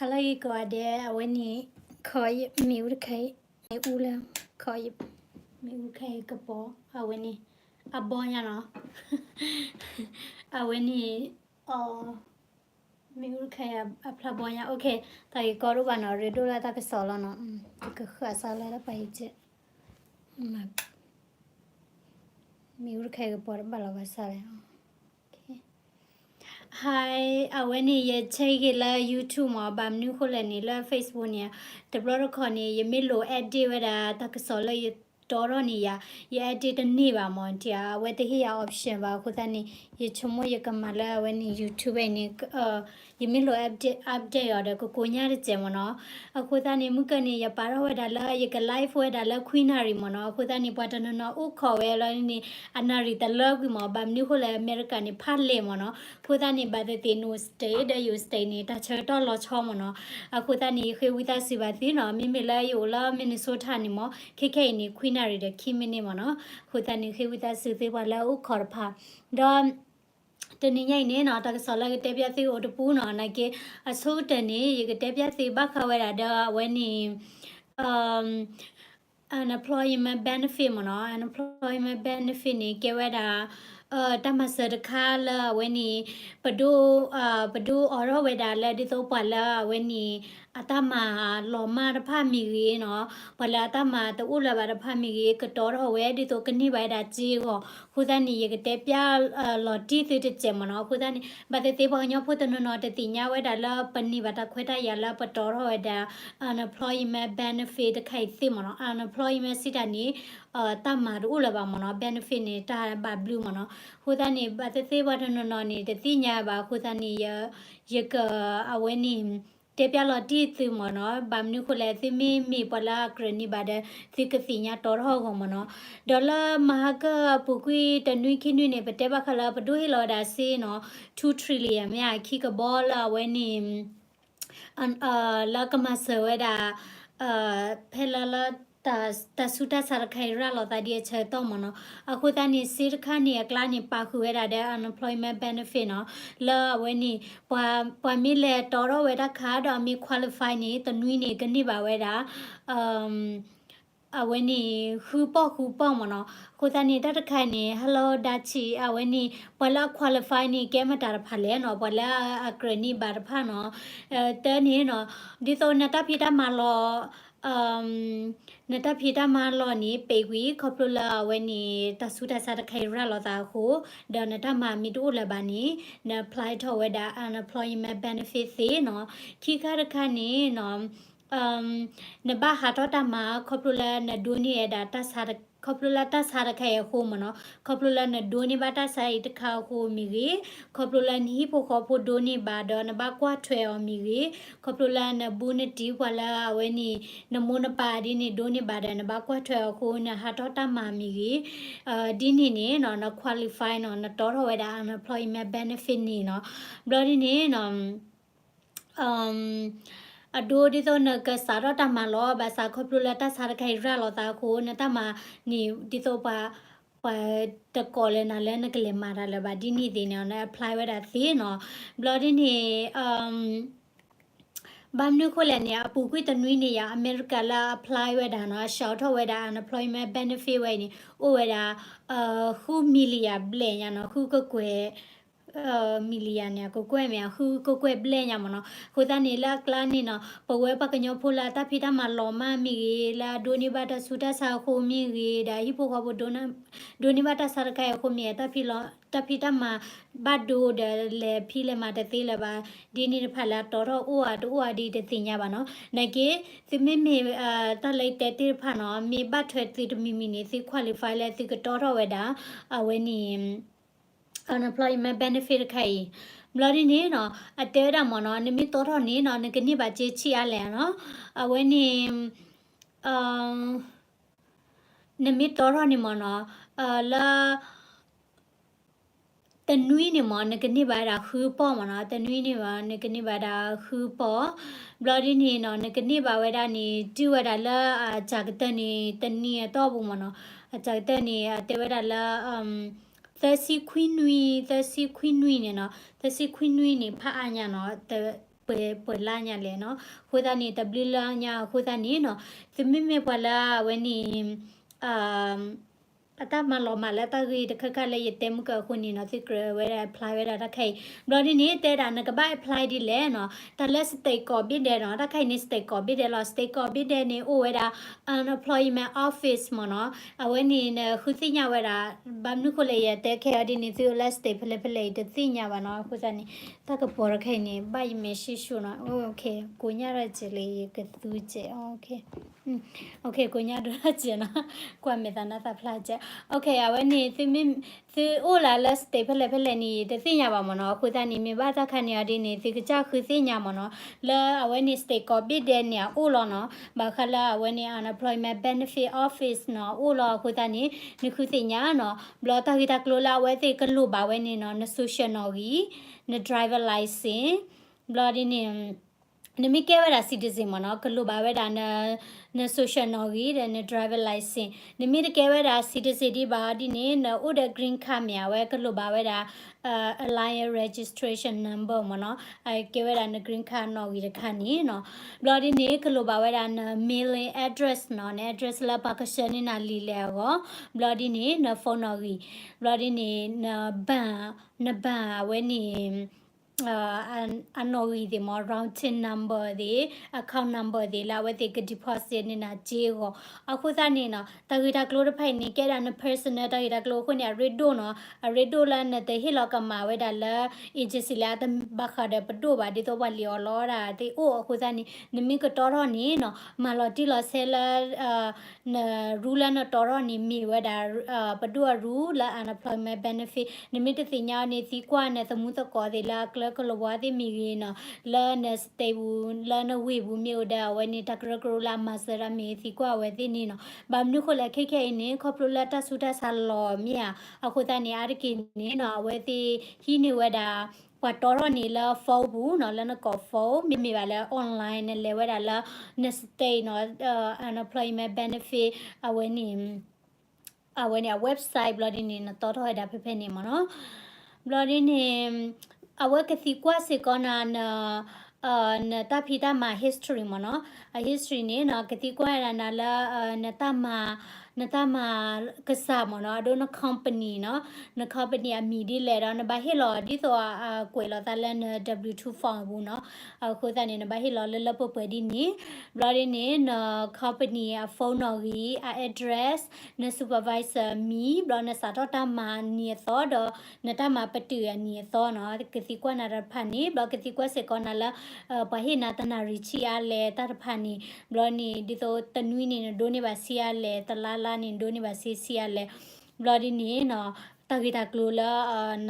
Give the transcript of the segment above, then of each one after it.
အလၢဂ့ၤကိးဂၤဒဲး, အဝဲန့ၣ် ခီ မ့ၣ်အူတခါအံၤ, မ့ၣ်အူလၢ ခီ မ့ၣ်အူတခါအံၤကပီၤ, အဝဲန့ၣ် အဘီညါနီၤ, အဝဲန့ၣ် အ မ့ၣ်အူတခါအံၤအဖျါဘီညါ, တၢ်ဂ့ၢ်ကီဒိၣ်ဘၣ်နီၤ, ရ့ဒိၣ်လၢတၢ်ကစီၣ်လီၤနီၤ, ယကဃၣ်စးလၢတၢ်ပာ်ယံၤကဲး, မ့ၣ်အူတခါအံၤကပီၤတဘၣ်လီၤဘၣ်ဆၣ်လဲၣ် Hi, အဝဲန့ၣ် ယဆဲက့ၤလၢ YouTube မး, ဘၣ်မနုၤဃိလဲၣ်န့ၣ် လၢ Facebook န့ၣ် တဘျီတခီၣ်န့ၣ် ယမ့ၢ်လိၣ် edit ဝဲဒၣ် တၢ်ကစီၣ်လၢယတီထီၣ်န့ၢ်ယၤ, ယ edit တန့ၢ်ဘၣ်မး, တၢ်အဝဲတဟ့ၣ်ယၤ option ဘၣ်, အဃိသတးန့ၣ် ယဆိကမိၣ်ယကမၤလၢအဝဲန့ၣ် YouTube အံၤန့ၣ် ယမ့ၢ်လိၣ် update အီၤဒီး ကကိညၢ်တစဲးမးနီၤ. အဃိသတးန့ၣ် မုၢ်ကၢၢ်န့ၣ် ယပာ်ထီၣ်ဝဲဒၣ်လၢ ယက live ဝဲဒၣ်လၢ ခွံနၣ်ရံၣ်မးနီၤ. အဃိသတးန့ၣ် ပှၤတနီၤနီၤအိၣ်ခိးဝဲလီၤန့ၣ် အနၣ်ရံၣ်တလၢကွံာ်မး, ဘၣ်မနုၤဃိလဲၣ် အမဲရကၤန့ၣ် ဖးလဲၢ်မးနီၤ. အဃိသတးန့ၣ် ဘၣ်သ့ၣ်သ့ၣ် နအိၣ် state ဒီးယအိၣ် state န့ၣ် တၢ်ဆၢကတီၢ်လီၤဆီမးနီၤ. အဃိသတးန့ၣ် ယဃ့ဝံသးစူၤဘၣ်သုနီၤ, မ့မ့ၢ်လၢယအိၣ်လၢ Minnesota န့ၣ်မး ခဲခဲအံၤန့ၣ် ခွံနၣ်ရံၣ်ဒီးခံမံးနံးမးနီၤ. အဃိသတးန့ၣ် ဃ့ဝံသးစူၤသုပှၤလၢအိၣ်ခိးတဖၣ်, ဒီး တနံၤညါအံၤန့ၣ်နီၤ တၢ်ကစီၣ်လၢကတဲပျၢ်သုအိၣ်တပူၤနီၤ, နာ်က့ အဆိကတၢၢ်န့ၣ် ယကတဲပျၢ်သုဘၣ်ဃးဝဲဒၣ်ဒီးအဝဲန့ၣ် unemployment benefit မးနီၤ. Unemployment benefit န့ၣ် ကဲဝဲဒၣ် တၢ်မၤစၢၤတခါလၢအဝဲန့ၣ် ပဒိ ပဒိအိးထီၣ်ဝဲဒၣ်လၢ ဒ်သိးပှၤလၢအဝဲန့ၣ် အတၢ်မၤလီၤမၢ်တဖၣ်မ့ၢ်ဂ့ၤနီၤ, ပှၤလၢအတၢ်မၤတအိၣ်လၢၤဘၣ်တဖၣ်မ့ၢ်ဂ့ၤ ကတီထီၣ်ဝဲ ဒ်သိးကန့ၢ်ဘၣ်ဝဲဒၣ်စ့အဂီၢ်. အဃိသတးန့ၣ် ယကတဲပျၢ်လီၤတံၢ်သုတစဲးမးနီၤ. အဃိသတးန့ၣ် ဘၣ်သ့ၣ်သ့ၣ်ပှၤကညီဖိတနီၤနီၤတသ့ၣ်ညါဝဲဒၣ်လၢပန့ၢ်ဘၣ်တၢ်ခွဲးတၢ်ယာ်လၢပတီထီၣ်ဝဲဒၣ် unemployment benefit တခါအံၤသ့မးနီၤ. Unemployment စံးတၢ်န့ၣ် တၢ်မၤတအိၣ်လၢၤဘၣ်မးနီၤ, benefit န့ၣ် တၢ်ဘၣ်ဘျုးမးနီၤ. အဃိသတးန့ၣ် ဘၣ်သ့ၣ်သ့ၣ်ပှၤတနီၤနီၤန့ၣ် တသ့ၣ်ညါဘၣ်. အဃိသတးန့ၣ် ယ ယက အဝဲန့ၣ် တဲပျၢ်လီၤတံၢ်သုမးနီၤ. ဘၣ်မနုၤဃိလဲၣ် သုမ့မ့ၢ်ပှၤလၢအကြၢးန့ၢ်ဘၣ်ဒီး သုကသ့ၣ်ညါတီထီၣ်အဂီၢ်မးနီၤ. ဒီးလၢမဟါကၢအပူၤကွံာ်တနွံခံနွံန့ၣ် ပတဲဘၣ်ဃးလၢပဒိၣ်ဟ့ၣ်လီၤဝဲဒၣ်စ့နီၤ, two trillion မ့ၢ်ဧါ, ခံကဘီလၢအဝဲန့ၣ် လၢကမၤစၢၤဝဲဒၣ် ဖဲလၢလၢ တၢ်ဆူးတၢ်ဆါတခါအံၤရၤလီၤသးဒ်အဆၢကတီၢ်မးနီၤ. အဃိသတးန့ၣ် စ့တခါန့ၣ် အကျါန့ၣ် ပာ်ဃုာ်ဝဲဒၣ်ဒီး unemployment benefit နီၤ, လၢအဝဲန့ၣ် ပှၤ ပှၤမ့ၢ်လဲၤတီထီၣ်ဝဲတၢ်ခါဒီးမ့ၢ် qualify န့ၣ် တနွံန့ၣ် ကန့ၢ်ဘၣ်ဝဲဒၣ် အဝဲန့ၣ် ဃုပီၢ်ဃုပီၢ်မးနီၤ. အဃိသတးန့ၣ် တၢ်တခါန့ၣ် ဟဲလီၤဒါဆံး အဝဲန့ၣ် ပှၤလၢအ qualify န့ၣ် ကဲမတၤတဖၣ်လဲၣ်နီၤ, ပှၤလၢအကြၢးန့ၢ်ဘၣ်တဖၣ်နီၤ. တၢ်န့ၣ်နီၤ ဒ်သိးနတၢ်ဖံးတၢ်မၤလီၤ နတၢ်ဖံးတၢ်မၤလီၤန့ၣ် ပံးကွံာ် ခီဖျိလၢအဝဲန့ၣ် တၢ်ဆူးတၢ်ဆါတခါအံၤရၤလီၤသးအဃိ, ဒီးနတၢ်မၤမ့ၢ်တအိၣ်လၢၤဘၣ်န့ၣ် န apply ထီၣ်ဝဲဒၣ် unemployment benefit သ့နီၤ. ခံခါတခါန့ၣ်နီၤ နဘၣ်ဟးထီၣ်တၢ်မၤ ခီဖျိလၢနဒိးန့ၢ်ဝဲဒၣ်တၢ်ဆါတ ခီဖျိလၢတၢ်ဆါတခါအံၤအဃိမးနီၤ, ခီဖျိလၢနဒိးန့ၢ်ဘၣ်တၢ်ဆါအံၤတခါအဃိမ့ၢ်ဂ့ၤ, ခီဖျိလၢနဟံၣ်ဖိဃီဖိဒိးန့ၢ်ဘၣ်ဒီးနဘၣ်ကွၢ်ထွဲအီၤမ့ၢ်ဂ့ၤ, ခီဖျိလၢနဘူးနတံၢ်ပှၤလၢအဝဲန့ၣ် နမိၢ်နပၢ်ဒ်န့ၣ်ဒိးန့ၢ်ဘၣ်ဒီး နဘၣ်ကွၢ်ထွဲအီၤအဃိ နဟးထီၣ်တၢ်မၤမ့ၢ်ဂ့ၤ, ဒ်န့ၣ်န့ၣ်နီၤ န qualify နီၤ နတီထီၣ်ဝဲဒၣ် unemployment benefit န့ၣ်နီၤ. ဘျီဒ်န့ၣ်နီၤ အဒိဒ်သိးနကစးထီၣ်တၢ်မၤလီၤ, ဘၣ်ဆၣ်ခီဖျိလၢတၢ်ဆါတခါအံၤရၤလီၤသးအဃိ နတၢ်မၤန့ၣ် ဒ်သိးပှၤ ပှၤတကိးလၢနၤလၢနကလဲၤမၤတၢ်လၢၤဘၣ်ဒ်န့ၣ်သ့ၣ်န့ၣ် န apply ဝဲဒၣ်သ့နီၤ. ဘျီဒ်န့ၣ် ဘၣ်မနုၤဃိလဲၣ်န့ၣ် အပူၤကွံာ်တနွံန့ၣ်ယါ အမဲရကၤလၢ apply ဝဲဒၣ်နီၤ စးထီၣ်ဝဲဒၣ် unemployment benefit ဝဲအံၤန့ၣ် အိၣ်ဝဲဒၣ် ဃု million ဘျဲၣ်ညါနီၤ ဃုကကွဲၢ် million န့ၣ် ကကွဲၢ်မ့ၢ် ဃုကကွဲၢ်ဘျဲၣ်ညါမးနီၤ. အဃိသတးန့ၣ်လၢအကျါန့ၣ်နီၤ ပဝဲပှၤကညီဖိလၢအတၢ်ဖံးတၢ်မၤလီၤမၢ်မ့ၢ်ဂ့ၤ လၢအဒိးန့ၢ်ဘၣ်တၢ်ဆူးတၢ်ဆါအဃိမ့ၢ်ဂ့ၤ ဒီးဟံၣ်ဖိဃီဖိ ဒိးန့ၢ်ဘၣ်တၢ်ဆါတခါအံၤအဃိမ့ၢ် တၢ်ဖံးတၢ်မၤဘၣ်ဒိဒီးလဲၤဖံးလဲၤမၤတသ့လၢၤဘၣ် ဒ်န့ၣ်တဖၣ်လၢအတီထီၣ်အိၣ်ဧါတအိၣ်ဧါဒ်တသ့ၣ်ညါဘၣ်နီၤ. နာ်က့ သုမ့မ့ၢ် တၢ်လၢယတဲတ့ၢ်တဖၣ်နီၤ မ့ၢ်ဘၣ်ထွဲသုတမံၤမံၤန့ၣ် သု qualify လၢသုကတီထီၣ်ဝဲဒၣ် အဝဲန့ၣ် unemployment benefit တခါအံၤ. ဘျီဒ်န့ၣ်နီၤ အတဲဝဲဒၣ်မးနီၤ နမ့ၢ်တီထီၣ်န့ၣ်နီၤ နကန့ၢ်ဘၣ်စ့ဆံးအါလဲၣ်နီၤ. အဝဲန့ၣ် နမ့ၢ်တီထီၣ်န့ၣ်မးနီၤ လၢ တနွံန့ၣ်မး နကန့ၢ်ဘၣ်ဝဲဒၣ်ဃုပီၢ်မးနီၤ တနွံန့ၣ်မး နကန့ၢ်ဘၣ်ဝဲဒၣ်ဃုပီၢ်. ဘျီဒ်န့ၣ်နီၤ နကန့ၢ်ဘၣ်ဝဲဒၣ်န့ၣ် တုၤဝဲဒၣ်လၢအစှၤကတၢၢ်န့ၣ် တနံၤအတီၢ်ပူၤမးနီၤ အစှၤကတၢၢ်န့ၣ် အတဲဝဲဒၣ်လၢ သၢဆံခွံနွံ သၢဆံခွံနွံန့ၣ်နီၤ သၢဆံခွံနွံန့ၣ် ဖးအါညါနီၤ တ ပှဲၤလါညါလဲၣ်နီၤ. အဃိသတးန့ၣ် တဘျုးလါညါအဃိသတးန့ၣ်နီၤ, သုမ့မ့ၢ်ပှၤလၢအဝဲန့ၣ် အတၢ်မၤလီၤမၢ်လၢတၢ်ဂ့ၢ်တခါခါလၢယတဲမုၢ်ကၢအဃိန့ၣ်နီၤ, သုကြၢးဝဲဒၣ် apply ဝဲဒၣ်တၢ်ခဲအံၤ. ဘျီဒ်န့ၣ် တဲဒၣ်နကဘၣ် apply ဒ်လဲၣ်နီၤ, တၢ်လၢ state ကိးဘ့ၣ်ဒဲးနီၤ, တၢ်ခဲအံၤန့ၣ် state ကိးဘ့ၣ်ဒဲးန့ၣ် အိၣ်ဝဲဒၣ် unemployment office မ့ၢ်နီၤ, အဝဲန့ၣ်နဃုသ့ၣ်ညါဝဲဒၣ်, ဘၣ်မနုၤဃိလဲၣ် ယတဲခဲအံၤဒ်န့ၣ် သုအိၣ်လၢ state ဖဲလဲၣ်ဖဲလဲၣ်အံၤ တသ့ၣ်ညါဘၣ်နီၤ. အဃိသတးန့ၣ် တၢ်ကပီၤတခါအံၤန့ၣ် ဘၣ်ယမဲာ်ဆှံၡိၣ်နီၤ, ကိးညါထီၣ်စဲးလၢယကသူစဲး, ကိးညါဒိၣ်ထီၣ်စဲးနီၤ, ကွၢ်မဲာ်သးနါသးဖျါစဲး, အဝဲန့ၣ် သုအိၣ်လၢလၢ state ဖဲလဲၣ်ဖဲလဲၣ်န့ၣ် တသ့ၣ်ညါဘၣ်မ့ၢ်နီၤ. အဃိသတးန့ၣ် မ့ၢ်ဘၣ်တၢ်ခါန့ၣ်အီၤဒ်န့ၣ် သုကစၢ်ဃုသ့ၣ်ညါမ့ၢ်နီၤ, လၢအဝဲန့ၣ် state ကိးဘ့ၣ်ဒဲးန့ၣ် အအိၣ်လီၤနီၤ, ဘၣ်ဃးလၢအဝဲန့ၣ် unemployment benefit office နီၤ အအိၣ်လီၤ. အဃိသတးန့ၣ် နဃုသ့ၣ်ညါနီၤ, ဘျီတၢ်ဂ့ၢ်တၢ်ကျိၤလၢအဝဲသ့ၣ်ကလိၣ်ဘၣ်ဝဲန့ၣ်နီၤ, န social နီၣ်ဂံၢ်, န driver license, ဘျီဒ်န့ၣ် နမ့ၢ်ကဲဝဲဒၣ် citizen မ့ၢ်နီၤ, ကလိၣ်ဘၣ်ဝဲဒၣ် န social နီၣ်ဂံၢ်ဒီး န driver license. နမ့ၢ်တကဲဝဲဒၣ် citizen ဒံးဘၣ်ဒ်န့ၣ် နအိၣ်ဒီး green card မ့ၢ်ဧါ, အဝဲကလိၣ်ဘၣ်ဝဲဒၣ် alien registration number မ့ၢ်နီၤ, အကဲဝဲဒၣ်န green card နီၣ်ဂံၢ်တခါန့ၣ်နီၤ. ဘျီဒ်န့ၣ် ကလိၣ်ဘၣ်ဝဲဒၣ်န mailing address နီၤ, န address လၢပှၤကဆှၢန့ၢ်နၤလံာ်လဲၣ်အဂီၢ်, ဘျီဒ်န့ၣ် န phone နီၣ်ဂံၢ်, ဘျီဒ်န့ၣ် န bank, န bank အဝဲန့ၣ် အနီၣ်ဂံၢ်သ့ၣ်မ့ၢ် routing number သ့ၣ် account number သ့ၣ် လၢအဝဲသ့ၣ်က deposit န့ၢ်နၤစ့အဂီၢ်. အဃိသတးန့ၣ်နီၤ, တၢ်ဂ့ၢ်တၢ်ကျိၤတဖၣ်အံၤန့ၣ် ကဲဒၣ်န personal တၢ်ဂ့ၢ်တၢ်ကျိၤအဃိန့ၣ် အရ့ဒိၣ်နီၤ, အရ့ဒိၣ်လၢနတဟ့ၣ်လီၤကမၣ်ဝဲဒၣ်လၢ agency လၢအတဘၣ်ဃးဒီးပဒိၣ်ဘၣ် ဒ်သိးပှၤလံၣ်အီၣ်လီအီၣ်ဒၣ်သ့ၣ်အိၣ်. အဃိသတးန့ၣ် နမ့ၢ်ကတီထီၣ်န့ၣ်နီၤ, မၤလီၤတံၢ်လီၤဆဲးလၢ န rule လၢနတီထီၣ်န့ၣ် မ့ၢ်ဝဲဒၣ် ပဒိၣ်အ rule လၢ unemployment benefit. နမ့ၢ်တသ့ၣ်ညါအီၤန့ၣ် သံကွၢ်နသမူသကိးသ့ၣ်လၢအကျဲကလီၤဝါသ့ၣ်မ့ၢ်ဂ့ၤနီၤ, လၢန state ပူၤ လၢနဝ့ၢ်ပူၤမ့ၢ်အိၣ်ဒီး အဝဲန့ၣ်တၢ်ကရၢကရိလၢအမၤစၢၤတၢ်မ့ၢ်ဂ့ၤ သံကွၢ်အဝဲသ့ၣ်န့ၣ်နီၤ. ဘၣ်မနုၤဃိလဲၣ် ခဲခဲအံၤန့ၣ် ခီဖျိလၢတၢ်ဆူးတၢ်ဆါလီၤမ့ၢ်ဧါ, အဃိသတးန့ၣ် အါတက့ၢ်န့ၣ်နီၤ အဝဲသ့ၣ်ဟံးန့ၢ်ဝဲဒၣ် ပှၤတီထီၣ်န့ၣ်လၢ phone ပူၤနီၤ, လၢနကိး phone မ့မ့ၢ်ဘၣ်လၢ online နလဲၤဝဲဒၣ်လၢ န state နီၤ unemployment benefit အဝဲန့ၣ် အဝဲန့ၣ် အ website ဘျီဒ်န့ၣ် နတီထီၣ်ဝဲဒၣ်ဖဲဖဲန့ၣ်မ့ၢ်နီၤ. ဘျီဒ်န့ၣ် အဝဲကသံကွၢ်စ့ၢ်ကီးနၤ န နတၢ်ဖံးတၢ်မၤ history မ့ၢ်နီၤ, အ history န့ၣ်နီၤ ကသံကွၢ်ဝဲဒၣ်နၤလၢ နတၢ်မၤ နတၢ်မၤကစၢ်မ့ၢ်နီၤ, အဒိ န company နီၤ, န company အမံၤဒ်လဲၣ်ဒီး နဘၣ်ဟ့ၣ်လီၤဒ်သိးအကွဲးလီၤသးလၢန W two form အပူၤနီၤ. အဃိသတးန့ၣ် နဘၣ်ဟ့ၣ်လီၤလၢလၢပှဲၤပှဲၤဒ်န့ၣ်, ဘျီဒ်န့ၣ် န company အ phone နီၣ်ဂံၢ်, အ address, န supervisor အမံၤ, ဘျီနစးထီၣ်တၢ်မၤအနံၤအသီဒီး နတၢ်မၤပတုာ်အနံၤအသီနီၤ, ကသံကွၢ်နၤတဖၣ်န့ၣ်, ဘျီကသံကွၢ်စ့ၢ်ကီးနၤလၢ ပှၤဟ့ၣ်နၤတနၣ်ရံၣ်ဆံးအါလဲၣ်တၢ်တဖၣ်န့ၣ်, ဘျီန့ၣ် ဒ်သိးတနွံန့ၣ် နဒိးန့ၢ်ဘၣ်ဆံးအါလဲၣ်, တလါလါန့ၣ် နဒိးန့ၢ်ဘၣ်ဆံးဆံးအါလဲၣ်, ဘျီဒ်န့ၣ်နီၤ တၢ်ဂ့ၢ်တၢ်ကျိၤလၢ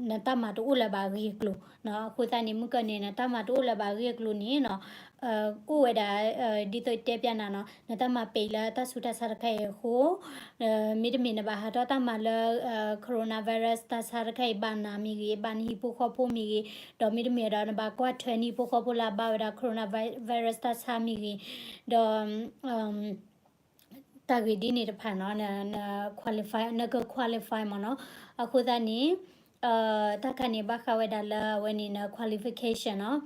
နတၢ်မၤတအိၣ်လၢၤဘၣ်အဂ့ၢ်အကျိၤနီၤ. အဃိသတးန့ၣ် မုၢ်ကၢန့ၣ် နတၢ်မၤတအိၣ်လၢၤဘၣ်အဂ့ၢ်အကျိၤန့ၣ်နီၤ အိၣ်ဝဲဒၣ် ဒ်သိးတဲပျးနၤနီၤ, နတၢ်မၤပဲာ်လၢတၢ်ဆူးတၢ်ဆါတခါအံၤအဃိ, မ့တမ့ၢ်နဘၣ်ဟးထီၣ်တၢ်မၤလၢ coronavirus တၢ်ဆါတခါအံၤ ဘၣ်နၤမ့ၢ်ဂ့ၤ, ဘၣ်နဟံၣ်ဖိဃီဖိမ့ၢ်ဂ့ၤ, ဒီးမ့တမ့ၢ်ဒီး နဘၣ်ကွၢ်ထွဲနဟံၣ်ဖိဃီဖိလၢအဘၣ်ဝဲဒၣ် coronavirus တၢ်ဆါမ့ၢ်ဂ့ၤ, ဒီး တၢ်ဂ့ၢ်ဒ်န့ၣ်တဖၣ်နီၤ န qualify နက qualify မ့ၢ်နီၤ. အဃိသတးန့ၣ် တၢ်ခါန့ၣ် ဘၣ်ဃးဝဲဒၣ်လၢအဝဲန့ၣ် န qualification နီၤ.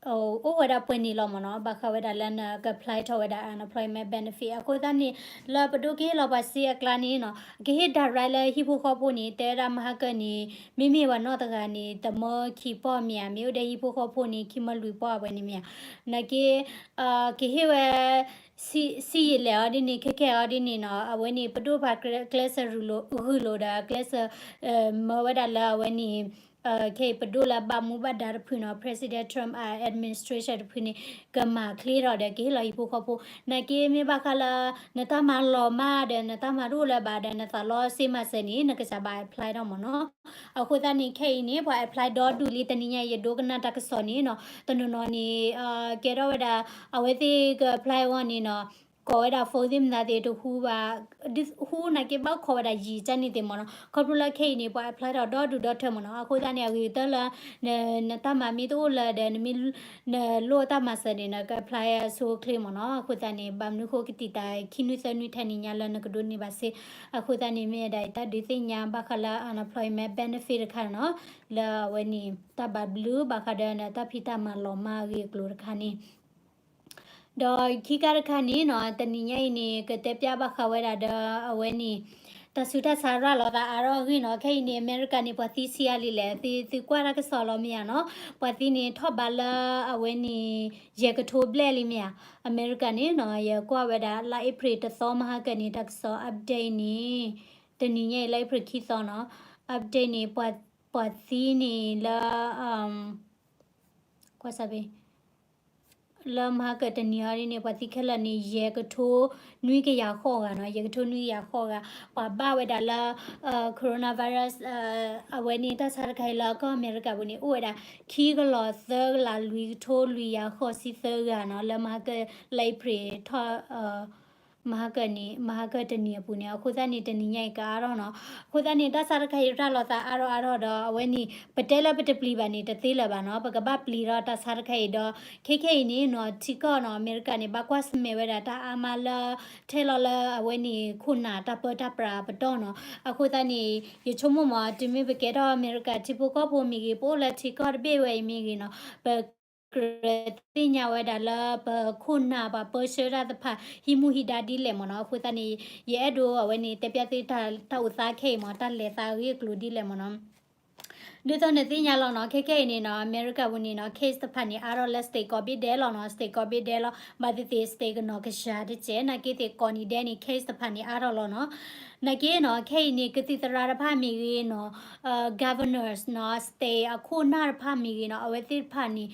အိၣ်ဝဲဒၣ်ပှဲၤန့ၣ်လီၤမ့ၢ်နီၤ, ဘၣ်ဃးဝဲဒၣ်လၢနက apply ထီၣ်ဝဲဒၣ် unemployment benefit. အဃိသတးန့ၣ် လၢပဒိးကဟ့ၣ်လီၤပှၤစ့အကျါန့ၣ်နီၤ ကဟ့ၣ် direct လၢဟံၣ်ဖိဃီဖိန့ၣ် တဲဝဲဒၣ်မဟါကၢန့ၣ် မ့မ့ၢ်ပှၤနီၢ်တဂၤန့ၣ် တမၢခံပီၢ်မ့ၢ်ဧါ, မ့ၢ်အိၣ်ဒီးဟံၣ်ဖိဃီဖိန့ၣ် ခံမၢလွံၢ်ပီၢ်အဝဲန့ၣ်မ့ၢ်ဧါ. နာ်က့ ကဟ့ၣ်ဝဲ စံးယံာ်လဲၣ်အီၤဒ်န့ၣ် ခဲခဲအီၤဒ်န့ၣ်နီၤ, အဝဲန့ၣ် ပဒိၣ်ပှၤကျဲးစၢးဂုာ်လိာ်ဒီး ကျဲးစၢး မၢဝဲဒၣ်လၢအဝဲန့ၣ် ခဲအံၤ ပဒိၣ်လၢဘၣ်မူဘၣ်ဒါတဖုနီၤ, President Trump အ administration တဖုန့ၣ် ကမၤချ့ထီၣ်ဒီး ကဟ့ၣ်လီၤဟံၣ်ဖိဃီဖိ. နာ်က့မ့ၢ်ဘၣ်ဃးလၢ နတၢ်မၤလီၤမၢ်ဒီး နတၢ်မၤတအိၣ်လၢၤဘၣ်ဒီး နသးလီစ့မၤစၢၤန့ၣ် နကစၢ်ဘၣ် apply ထီၣ်မ့ၢ်နီၤ. အဃိသတးန့ၣ် ခဲအံၤန့ၣ် ပှၤ apply ဒီဒူၣ်လံ တနံၤညါ ယဒိကနၣ်တၢ်ကစီၣ်န့ၣ်နီၤ, တနီၤနီၤန့ၣ် ကဲထီၣ်ဝဲဒၣ် အဝဲသ့ၣ်က apply အဂီၢ်န့ၣ်နီၤ ကိးဝဲဒၣ် phone သ့ၣ်မနုၤသ့ၣ်တဟူဘၣ်, ဟူနာ်က့ဘၣ်ခိးဝဲဒၣ်ယံာ်ကန့ၣ်သ့ၣ်မ့ၢ်နီၤ. ခီဖျိလၢခဲအံၤန့ၣ် ပှၤ apply ထီၣ်ဒီဒူၣ်ဒီထၢမ့ၢ်နီၤ. အဃိသတးန့ၣ် အဂ့ၤကတၢၢ်လၢ နတၢ်မၤမ့ၢ်တအိၣ်လၢဒီး နမ့ၢ် နလိၣ်တၢ်မၤစၢၤန့ၣ် နက apply အဆိအချ့မ့ၢ်နီၤ. အဃိသတးန့ၣ် ဘၣ်မနုၤဃိကတံာ်တာ်ခံနွံသၢနွံထဲန့ၣ်ညါလၢနကဒိးန့ၢ်ဘၣ်စ့. အဃိသတးန့ၣ် မ့ၢ်ဝဲဒၣ်တၢ်ဒုးသ့ၣ်ညါဘၣ်ဃးလၢ unemployment benefit တခါနီၤ, လၢအဝဲန့ၣ် တၢ်ဘၣ်ဘျုးဘၣ်ဃးဒီးနတၢ်ဖံးတၢ်မၤလီၤမၢ်အဂ့ၢ်အကျိၤတခါန့ၣ် ဒီးခံခါတခါန့ၣ်နီၤ, တနံၤညါအံၤန့ၣ် ကတဲပျၢ်ဘၣ်ဃးဝဲဒၣ်ဒီးအဝဲန့ၣ် တၢ်ဆူးတၢ်ဆါရၤလီၤသးအါထီၣ်အဂ့ၢ်နီၤ. ခဲအံၤန့ၣ် အမဲရကၤန့ၣ် ပှၤသံဆံးအါလံလဲၣ်, သု သုကွၢ်တၢ်ကစီၣ်လီၤမ့ၢ်ဧါနီၤ. ပှၤသံန့ၣ်ထီၣ်ဘးလၢအဝဲန့ၣ် ယဲၢ်ကထိဘျဲၣ်လံမ့ၢ်ဧါ. အမဲရကၤန့ၣ်နီၤ, ယကွၢ်ဝဲဒၣ်လါအ့ဖြ့ၣ်တသီမဟါကၢန့ၣ် တၢ်ကစီၣ် update န့ၣ် တနံၤညါအံၤ လါအ့ဖြ့ၣ်ခံသီနီၤ, update န့ၣ် ပှၤသံန့ၣ်လၢ ကွၢ်စၢ်ဘ့ၣ် လၢမဟါကၢတနံၤအံၤန့ၣ် ပှၤသံခဲလၢာ်န့ၣ် ယဲၢ်ကထိနွံကယၤဃိးဂၤနီၤ, ယဲၢ်ကထိနွံကယၤဃိးဂၤ. ပှၤဘၣ်ဝဲဒၣ်လၢ coronavirus အဝဲန့ၣ် တၢ်ဆါတခါအံၤလၢကီၢ်အမဲရကၤပူၤန့ၣ် အိၣ်ဝဲဒၣ် ခံကလီၤသၢကလးလွံၢ်ကထိလွံၢ်ယၤဃိးဆံသၢဂၤနီၤ, လၢမဟါကၢ လါအ့ဖြ့ၣ်ထီၣ် မဟါကၢန့ၣ် မဟါကၢတနံၤအပူၤန့ၣ်. အဃိသတးန့ၣ် တနံၤညါအံၤကအါထီၣ်နီၤ. အဃိသတးန့ၣ် တၢ်ဆါတခါအံၤရၤလီၤသးအါထီၣ်အါထီၣ်ဒီး အဝဲန့ၣ် ပတဲလၢပတပျံၤဘၣ်န့ၣ် တသ့လၢၤဘၣ်နီၤ. ပကဘၣ်ပျံၤဒီးတၢ်ဆါတခါအံၤဒီး ခဲခဲအံၤန့ၣ်နီၤ, ထံကီၢ်နီၤ, အမဲရကၤန့ၣ် ဘၣ်ကွၢ်ဆၢၣ်မဲာ်ဝဲဒၣ်တၢ်အါမးလၢ ထဲလီၤလၢအဝဲန့ၣ် ခိၣ်နၢ်တၢ်ပၢတၢ်ပြးပတီၢ်နီၤ. အဃိသတးန့ၣ် ယဆိကမိၣ်မး တုၤမ့ၢ်ပကဲထီၣ်အမဲရကၤထံဖိကီၢ်ဖိမ့ၢ်ဂ့ၤ, ပအိၣ်လၢထံကီၢ်တဘ့ၣ်ဝဲအံၤမ့ၢ်ဂ့ၤနီၤ, ပ ကြၢးသ့ၣ်ညါဝဲဒၣ်လၢပခိၣ်နၢ်ပှၤပၢဆှၢတၢ်တဖၣ် ဟံးမူဟံးဒါဒ်လဲၣ်မ့ၢ်နီၤ. အဃိသတးန့ၣ် ယအဲၣ်ဒိးအဝဲန့ၣ် တဲပျၢ်သုတၢ်အိၣ်သးခဲအံၤမ့ၢ် တၢ်လဲၤသးအဂ့ၢ်အကျိၤဒ်လဲၣ်မ့ၢ်နီၤ. ဒ်သိးနသ့ၣ်ညါလီၤနီၤ, ခဲခဲအံၤန့ၣ်နီၤ, အမဲရကၤပူၤန့ၣ်နီၤ, case တဖၣ်န့ၣ် အါထီၣ်လၢ state ကိးဘ့ၣ်ဒဲးလီၤနီၤ, state ကိးဘ့ၣ်ဒဲးလီၤ. ဘၣ်သ့ၣ်သ့ၣ် state ကနီၤကစှၤတကဲး, နာ်က့သ့ၣ်ကိးနံၤဒဲးန့ၣ် case တဖၣ်န့ၣ် အါထီၣ်လီၤနီၤ. နာ်က့နီၤ, ခဲအံၤန့ၣ် ကသံၣ်သရၣ်တဖၣ်မ့ၢ်ဂ့ၤနီၤ, governors နီၤ, state အခိၣ်နၢ်တဖၣ်မ့ၢ်ဂ့ၤနီၤ, အဝဲသ့ၣ်တဖၣ်န့ၣ်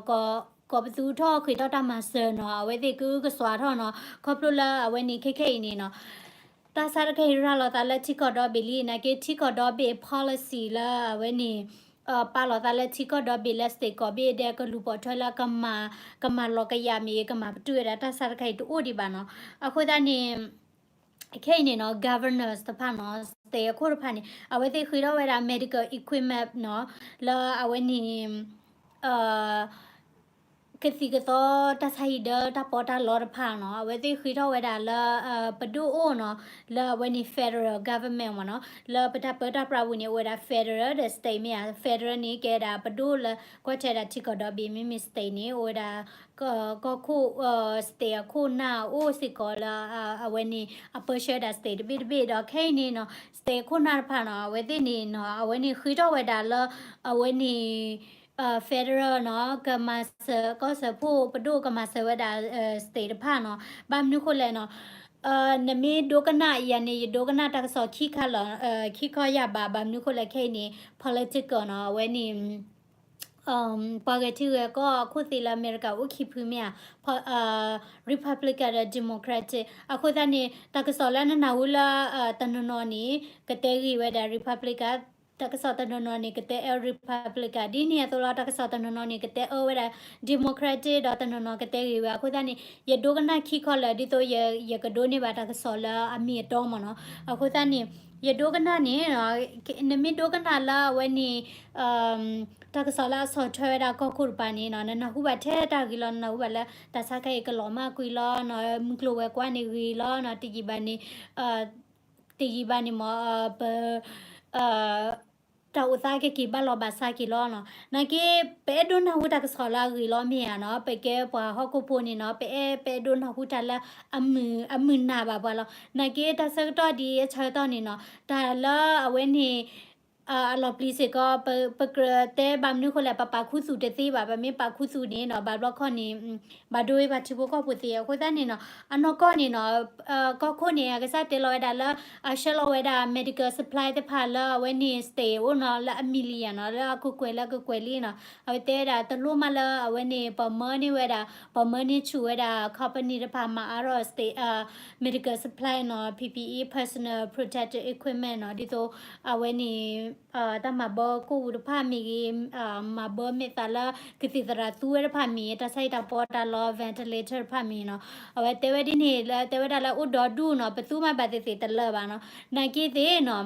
က ကပသူထီၣ်ဃ့ထီၣ်တၢ်မၤစၢၤနီၤ, အဝဲသ့ၣ်ကအုကစွါထီၣ်နီၤ. ခီဖျိလၢအဝဲန့ၣ် ခဲခဲအံၤန့ၣ်နီၤ, တၢ်ဆါတခါအံၤရၤလီၤသးလၢထံကီၢ်ဒီဘ့ၣ်လံ. နာ်က့ထံကီၢ်ဒီဘ့ၣ် policy လၢအဝဲန့ၣ် ပာ်လီၤသးလၢထံကီၢ်ဒီဘ့ၣ်လၢ state ကိးဘ့ၣ်ဒဲး ကလူၤပိာ်ထွဲလၢ ကမၤလီၤကယၤမ့ၢ်ဂ့ၤ, ကမၤပတုာ်ဝဲဒၣ်တၢ်ဆါတခါအံၤတအိၣ်ဒံးဘၣ်နီၤ. အဃိသတးန့ၣ် ခဲအံၤန့ၣ်နီၤ, governors တဖၣ်နီၤ, state အခိၣ်တဖၣ်န့ၣ် အဝဲသ့ၣ်ဃ့ထီၣ်ဝဲဒၣ် medical equipment နီၤ, လၢအဝဲန့ၣ် ကသံၣ်ကသီတၢ်ဆါဟံၣ်ဒီးတၢ်ပီးတၢ်လီတဖၣ်နီၤ, အဝဲသ့ၣ်ဃ့ထီၣ်ဝဲဒၣ်လၢ ပဒိၣ်အိၣ်နီၤ, လၢအဝဲန့ၣ် federal government မ့ၢ်နီၤ, လၢပတၢ်ပၢတၢ်ပြးပူၤန့ၣ် အိၣ်ဝဲဒၣ် federal ဒီး state မ့ၢ်ဧါ. Federal န့ၣ် ကဲဒၣ်ပဒိၣ်လၢကွၢ်ထွဲဒၣ်ထံကီၢ်ဒီဘ့ၣ်, မ့မ့ၢ် state န့ၣ် အိၣ်ဝဲဒၣ် ကီၢ်ခိၣ် state အခိၣ်နၢ်အိၣ်စ့ၢ်ကီးလၢ အဝဲန့ၣ် အပၢဆှၢဒၣ် state တဘ့ၣ်တဘ့ၣ်ဒီး ခဲအံၤန့ၣ်နီၤ, state အခိၣ်နၢ်တဖၣ်နီၤ, အဝဲသ့ၣ်န့ၣ်နီၤ, အဝဲန့ၣ်ဃ့ထီၣ်ဝဲဒၣ်လၢ အဝဲန့ၣ် federal နီၤ, ကမၤစၢၤ ကီၢ်စၢဖှိၣ်ပဒိၣ်ကမၤစၢၤဝဲဒၣ် state တဖၣ်နီၤ. ဘၣ်မနုၤဃိလဲၣ်နီၤ, နမ့ၢ်ဒိကနၣ်ယၤန့ၣ် ယဒိကနၣ်တၢ်ကစီၣ်ခံခါလီၤ, ခံခါယၤဘၣ်. ဘၣ်မနုၤဃိလဲၣ် ခဲအံၤန့ၣ် political နီၤ, အဝဲန့ၣ် ပှၤဂဲၤထံဂဲၤကီၢ်အခိၣ်သ့ၣ်လၢအမဲရကၤအိၣ်ခံဖုမ့ၢ်ဧါ, Republican ဒီး Democratic. အဃိသတးန့ၣ် တၢ်ကစီၣ်လၢနနၢ်ဟူလၢ တနီၤနီၤန့ၣ် ကတဲဂ့ၤဝဲဒၣ် Republican, တၢ်ကစီၣ်တနီၤနီၤန့ၣ် ကတဲအၢ Republican. ဒ်န့ၣ်အသိးလီၤ, တၢ်ကစီၣ်တနီၤနီၤန့ၣ် ကတဲအၢဝဲဒၣ် Democratic ဒီးတနီၤနီၤကတဲဂ့ၤဝဲ. အဃိသတးန့ၣ် ယဒိကနၣ်ခံခါလၢာ် ဒ်သိးယကဒိးန့ၢ်ဘၣ်တၢ်ကစီၣ်လၢအမ့ၢ်အတီမ့ၢ်နီၤ. အဃိသတးန့ၣ် ယဒိကနၣ်န့ၣ် နမ့ၢ်ဒိကနၣ်လၢအဝဲန့ၣ် တၢ်ကစီၣ်လၢအဆီၣ်ထွဲဝဲဒၣ်ကီၢ်ခိၣ်တပၤန့ၣ်နီၤ, နနၢ်ဟူဘၣ်ထဲတၢ်ဂ့ၤလီၤ, နနၢ်ဟူဘၣ်လၢ တၢ်ဆါခါအံၤကလီၤမၢ်ကွံာ်လီၤနီၤ, မုၢ်ကျိၤဝဲၤကွာ်န့ၣ်ဂ့ၤလီၤနီၤ, တယံာ်ဘၣ်န့ၣ် တယံာ်ဘၣ်န့ၣ်မ့ၢ် ပ တၢ်အိၣ်သးကက့ၤဘၣ်လီၤဘၣ်စးက့ၤလီၤနီၤ. နာ်က့ ပအဲၣ်ဒိးနၢ်ဟူတၢ်ကစီၣ်လၢအဂ့ၤလီၤမ့ၢ်ဧါနီၤ, ပကဲပှၤဟီၣ်ခိၣ်ဖိန့ၣ်နီၤ, ပအဲၣ် ပအဲၣ်ဒိးနၢ်ဟူတၢ်လၢ အမုာ်နၢ်ဘၣ်ပှၤလီၤ. နာ်က့တၢ်ဆၢကတီၢ်ဒ်အဆၢကတီၢ်န့ၣ်နီၤ, တၢ်လၢအဝဲန့ၣ် အလီၤပျံၤစ့ၢ်ကီး ပကြၢးတဲဘၣ်မနုၤဃိလဲၣ်, ပပာ်ခူသူၣ်တသ့ဘၣ်, ပမ့ၢ်ပာ်ခူသူၣ်န့ၣ်နီၤ, ဘၣ်ဘျီခီန့ၣ် ဘၣ်ဒိဝဲပှၤထံဖိကီၢ်ဖိသ့. အဃိသတးန့ၣ်နီၤ, အနီၢ်ကီၢ်န့ၣ်နီၤ, ကီၢ်ခိၣ်န့ၣ် အကစၢ်တဲလီၤဝဲဒၣ်လၢ အဆှၢလီၤဝဲဒၣ် medical supply တဖၣ်လၢအဝဲန့ၣ် state အိၣ်နီၤ, လၢအမံၤလံယၤနီၤ, လၢအကကွဲၢ်လၢအကကွဲၢ်လံနီၤ. အဝဲတဲဝဲဒၣ် တလိၣ်မးလၢအဝဲန့ၣ် ပမၢန့ၢ်ဝဲဒၣ်, ပမၢန့ၢ်ဆူၣ်ဝဲဒၣ် company တဖၣ်မၤအါထီၣ် state medical supply နီၤ, P P E, personal protective equipment နီၤ, ဒ်သိးအဝဲန့ၣ် တၢ်မၤဘၢကိၣ်ပူၤတဖၣ်မ့ၢ်ဂ့ၤ, မၤဘၢမ့ၢ်သးလၢကသံၣ်သရၣ်သူဝဲတဖၣ်မ့ၢ်ဂ့ၤ, တၢ်ဆါဟံၣ်တၢ်ပီးတၢ်လီ ventilator တဖၣ်မ့ၢ်ဂ့ၤနီၤ, အဝဲတဲဝဲဒ်န့ၣ်လၢ တဲဝဲဒၣ်လၢအိၣ်ဒီဒူၣ်နီၤ, ပသူမၤဘၣ်သ့ၣ်သ့ၣ်တလၢာ်ဘၣ်နီၤ, နာ်က့သ့ၣ်နီၤ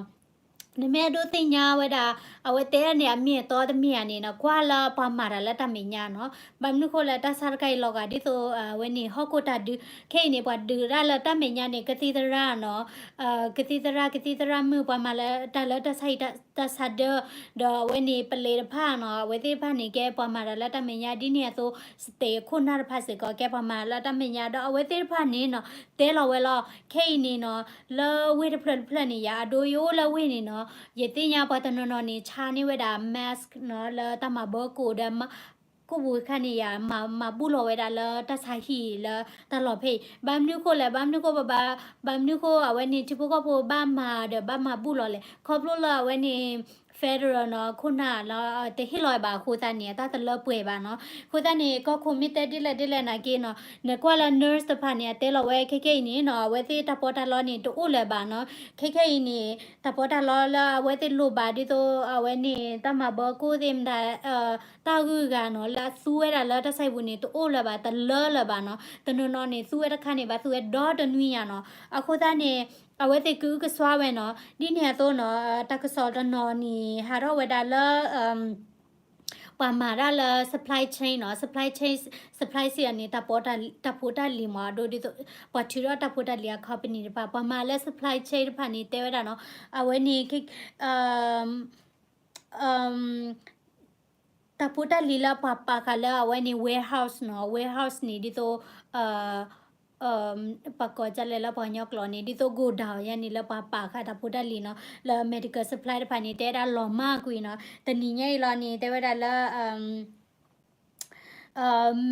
နမ့ၢ်အဒိးသ့ၣ်ညါဝဲဒၣ် အဝဲတဲဒၣ်န့ၣ် အမ့ၢ်အတီတမ့ၢ်ဧါန့ၣ်နီၤ, ကွၢ်လၢပှၤမၤတၢ်လၢတၢ်မဲာ်ညါနီၤ, ဘၣ်မနုၤဃိလဲၣ် တၢ်ဆါတခါအံၤလီၤဂာ်ဒ်သိး အဝဲန့ၣ် ဟီၣ်ခိၣ်တၢ်ဒုး, ခဲအံၤန့ၣ် ပှၤဒုးဒၣ်လၢတၢ်မဲာ်ညါန့ၣ် ကသံၣ်သရၣ်နီၤ, ကသံၣ်သရၣ် ကသံၣ်သရၣ်မုၣ် ပှၤမၤလၢတၢ်လၢတၢ်ဆါဟံၣ်တၢ်ဆါဒၢ, ဒီးအဝဲန့ၣ် ပလံးတဖၣ်နီၤ, အဝဲသ့ၣ်တဖၣ်န့ၣ် ကဲပှၤမၤတၢ်လၢတၢ်မဲာ်ညါ ဒ်န့ၣ်အသိး state ခိၣ်နၢ်တဖၣ်စ့ၢ်ကီး ကဲပှၤမၤတၢ်လၢတၢ်မဲာ်ညါ ဒီးအဝဲသ့ၣ်တဖၣ်န့ၣ်နီၤ တဲလီၤဝဲလီၤ, ခဲအံၤန့ၣ်နီၤ လၢဝ့ၢ်တဖျၢၣ်တဖျၢၣ်န့ၣ် ယၤအဒိယအိၣ်လၢဝ့ၢ်န့ၣ်နီၤ, ယသ့ၣ်ညါပှၤတနီၤနီၤန့ၣ် ဆါန့ၢ်ဝဲဒၣ် mask နီၤ လၢတၢ်မၤဘၢကိၣ်ဒီး ကိၣ်ပူၤခါန့ၣ် ယၤမၤဘူၣ်လီၤဝဲဒၣ်လၢတၢ်ဆါဟံၣ်လၢတၢ်လီၢ်ဖဲအံၤ, ဘၣ်မနုၤဃိလဲၣ်, ဘၣ်မနုၤဃိပဘၣ်, ဘၣ်မနုၤဃိအဝဲန့ၣ် ထံဖိကီၢ်ဖိဘၣ်မၤဒီးဘၣ်မၤဘူၣ်လီၤလဲၣ်, ခီဖျိလၢအဝဲန့ၣ် federal နီၤ ခိၣ်နၢ်လီၤ တဟ့ၣ်လီၤဝဲဘၣ်အဃိသတးန့ၣ် အတၢ်တလၢပှဲၤဘၣ်နီၤ, အဃိသတးန့ၣ် ကီၢ်ခိၣ်မ့ၢ်တဲဒ်လဲၣ်ဒ်လဲၣ်နာ်က့နီၤ, နကွၢ်လၢ nurse တဖၣ်န့ၣ် အတဲလီၤဝဲခဲခဲအံၤန့ၣ်နီၤ အဝဲသ့ၣ်တၢ်ပီးတၢ်လီန့ၣ် တအိၣ်လၢၤဘၣ်နီၤ, ခဲခဲအံၤန့ၣ် တၢ်ပီးတၢ်လီလၢအဝဲသ့ၣ်လိၣ်ဘၣ်ဒ်သိး အဝဲန့ၣ် တၢ်မၤဘၢကိၣ်သ့ၣ်မတၤ တၢ်ဂုၤဂၤနီၤ လၢအသူဝဲဒၣ်လၢတၢ်ဆါဟံၣ်ပူၤန့ၣ် တအိၣ်လၢၤဘၣ် တလၢလၢၤဘၣ်နီၤ, တနီၤနီၤန့ၣ် သူဝဲတခါန့ၣ် ဘၣ်သူဝဲဒီတနွံညါနီၤ, အဃိသတးန့ၣ် အဝဲသ့ၣ်ကအုကစွါဝဲနီၤ, ဒ်န့ၣ်အသိးနီၤ တၢ်ကစီၣ်တနီၤန့ၣ် ဟးထီၣ်ဝဲဒၣ်လၢ ပှၤမၤတၢ်လၢ supply chain နီၤ, supply chain, supply chain န့ၣ် တၢ်ဖိတၢ်လံၤမး အဒိဒ်သိး ပှၤထုးထီၣ်တၢ်ဖိတၢ်လံၤအ company တဖၣ် ပှၤမၤလၢ supply chain တဖၣ်န့ၣ် တဲဝဲဒၣ်နီၤ, အဝဲန့ၣ် တၢ်ဖိတၢ်လံၤလၢပှၤပာ်ဃာ်လၢအဝဲန့ၣ် warehouse နီၤ, warehouse န့ၣ် ဒ်သိး ပှၤကိးဒ်လဲၣ်လၢပှၤကညီကျိာ်န့ၣ် ဒ်သိး godown ယါန့ၣ် လၢပှၤပာ်ဃာ်တၢ်ဖိတၢ်လံၤနီၤ, လၢ medical supply တဖၣ်န့ၣ် တဲဝဲဒၣ်လီၤမၢ်ကွံာ်နီၤ, တနံၤညါအံၤလီၤန့ၣ် တဲဝဲဒၣ်လၢ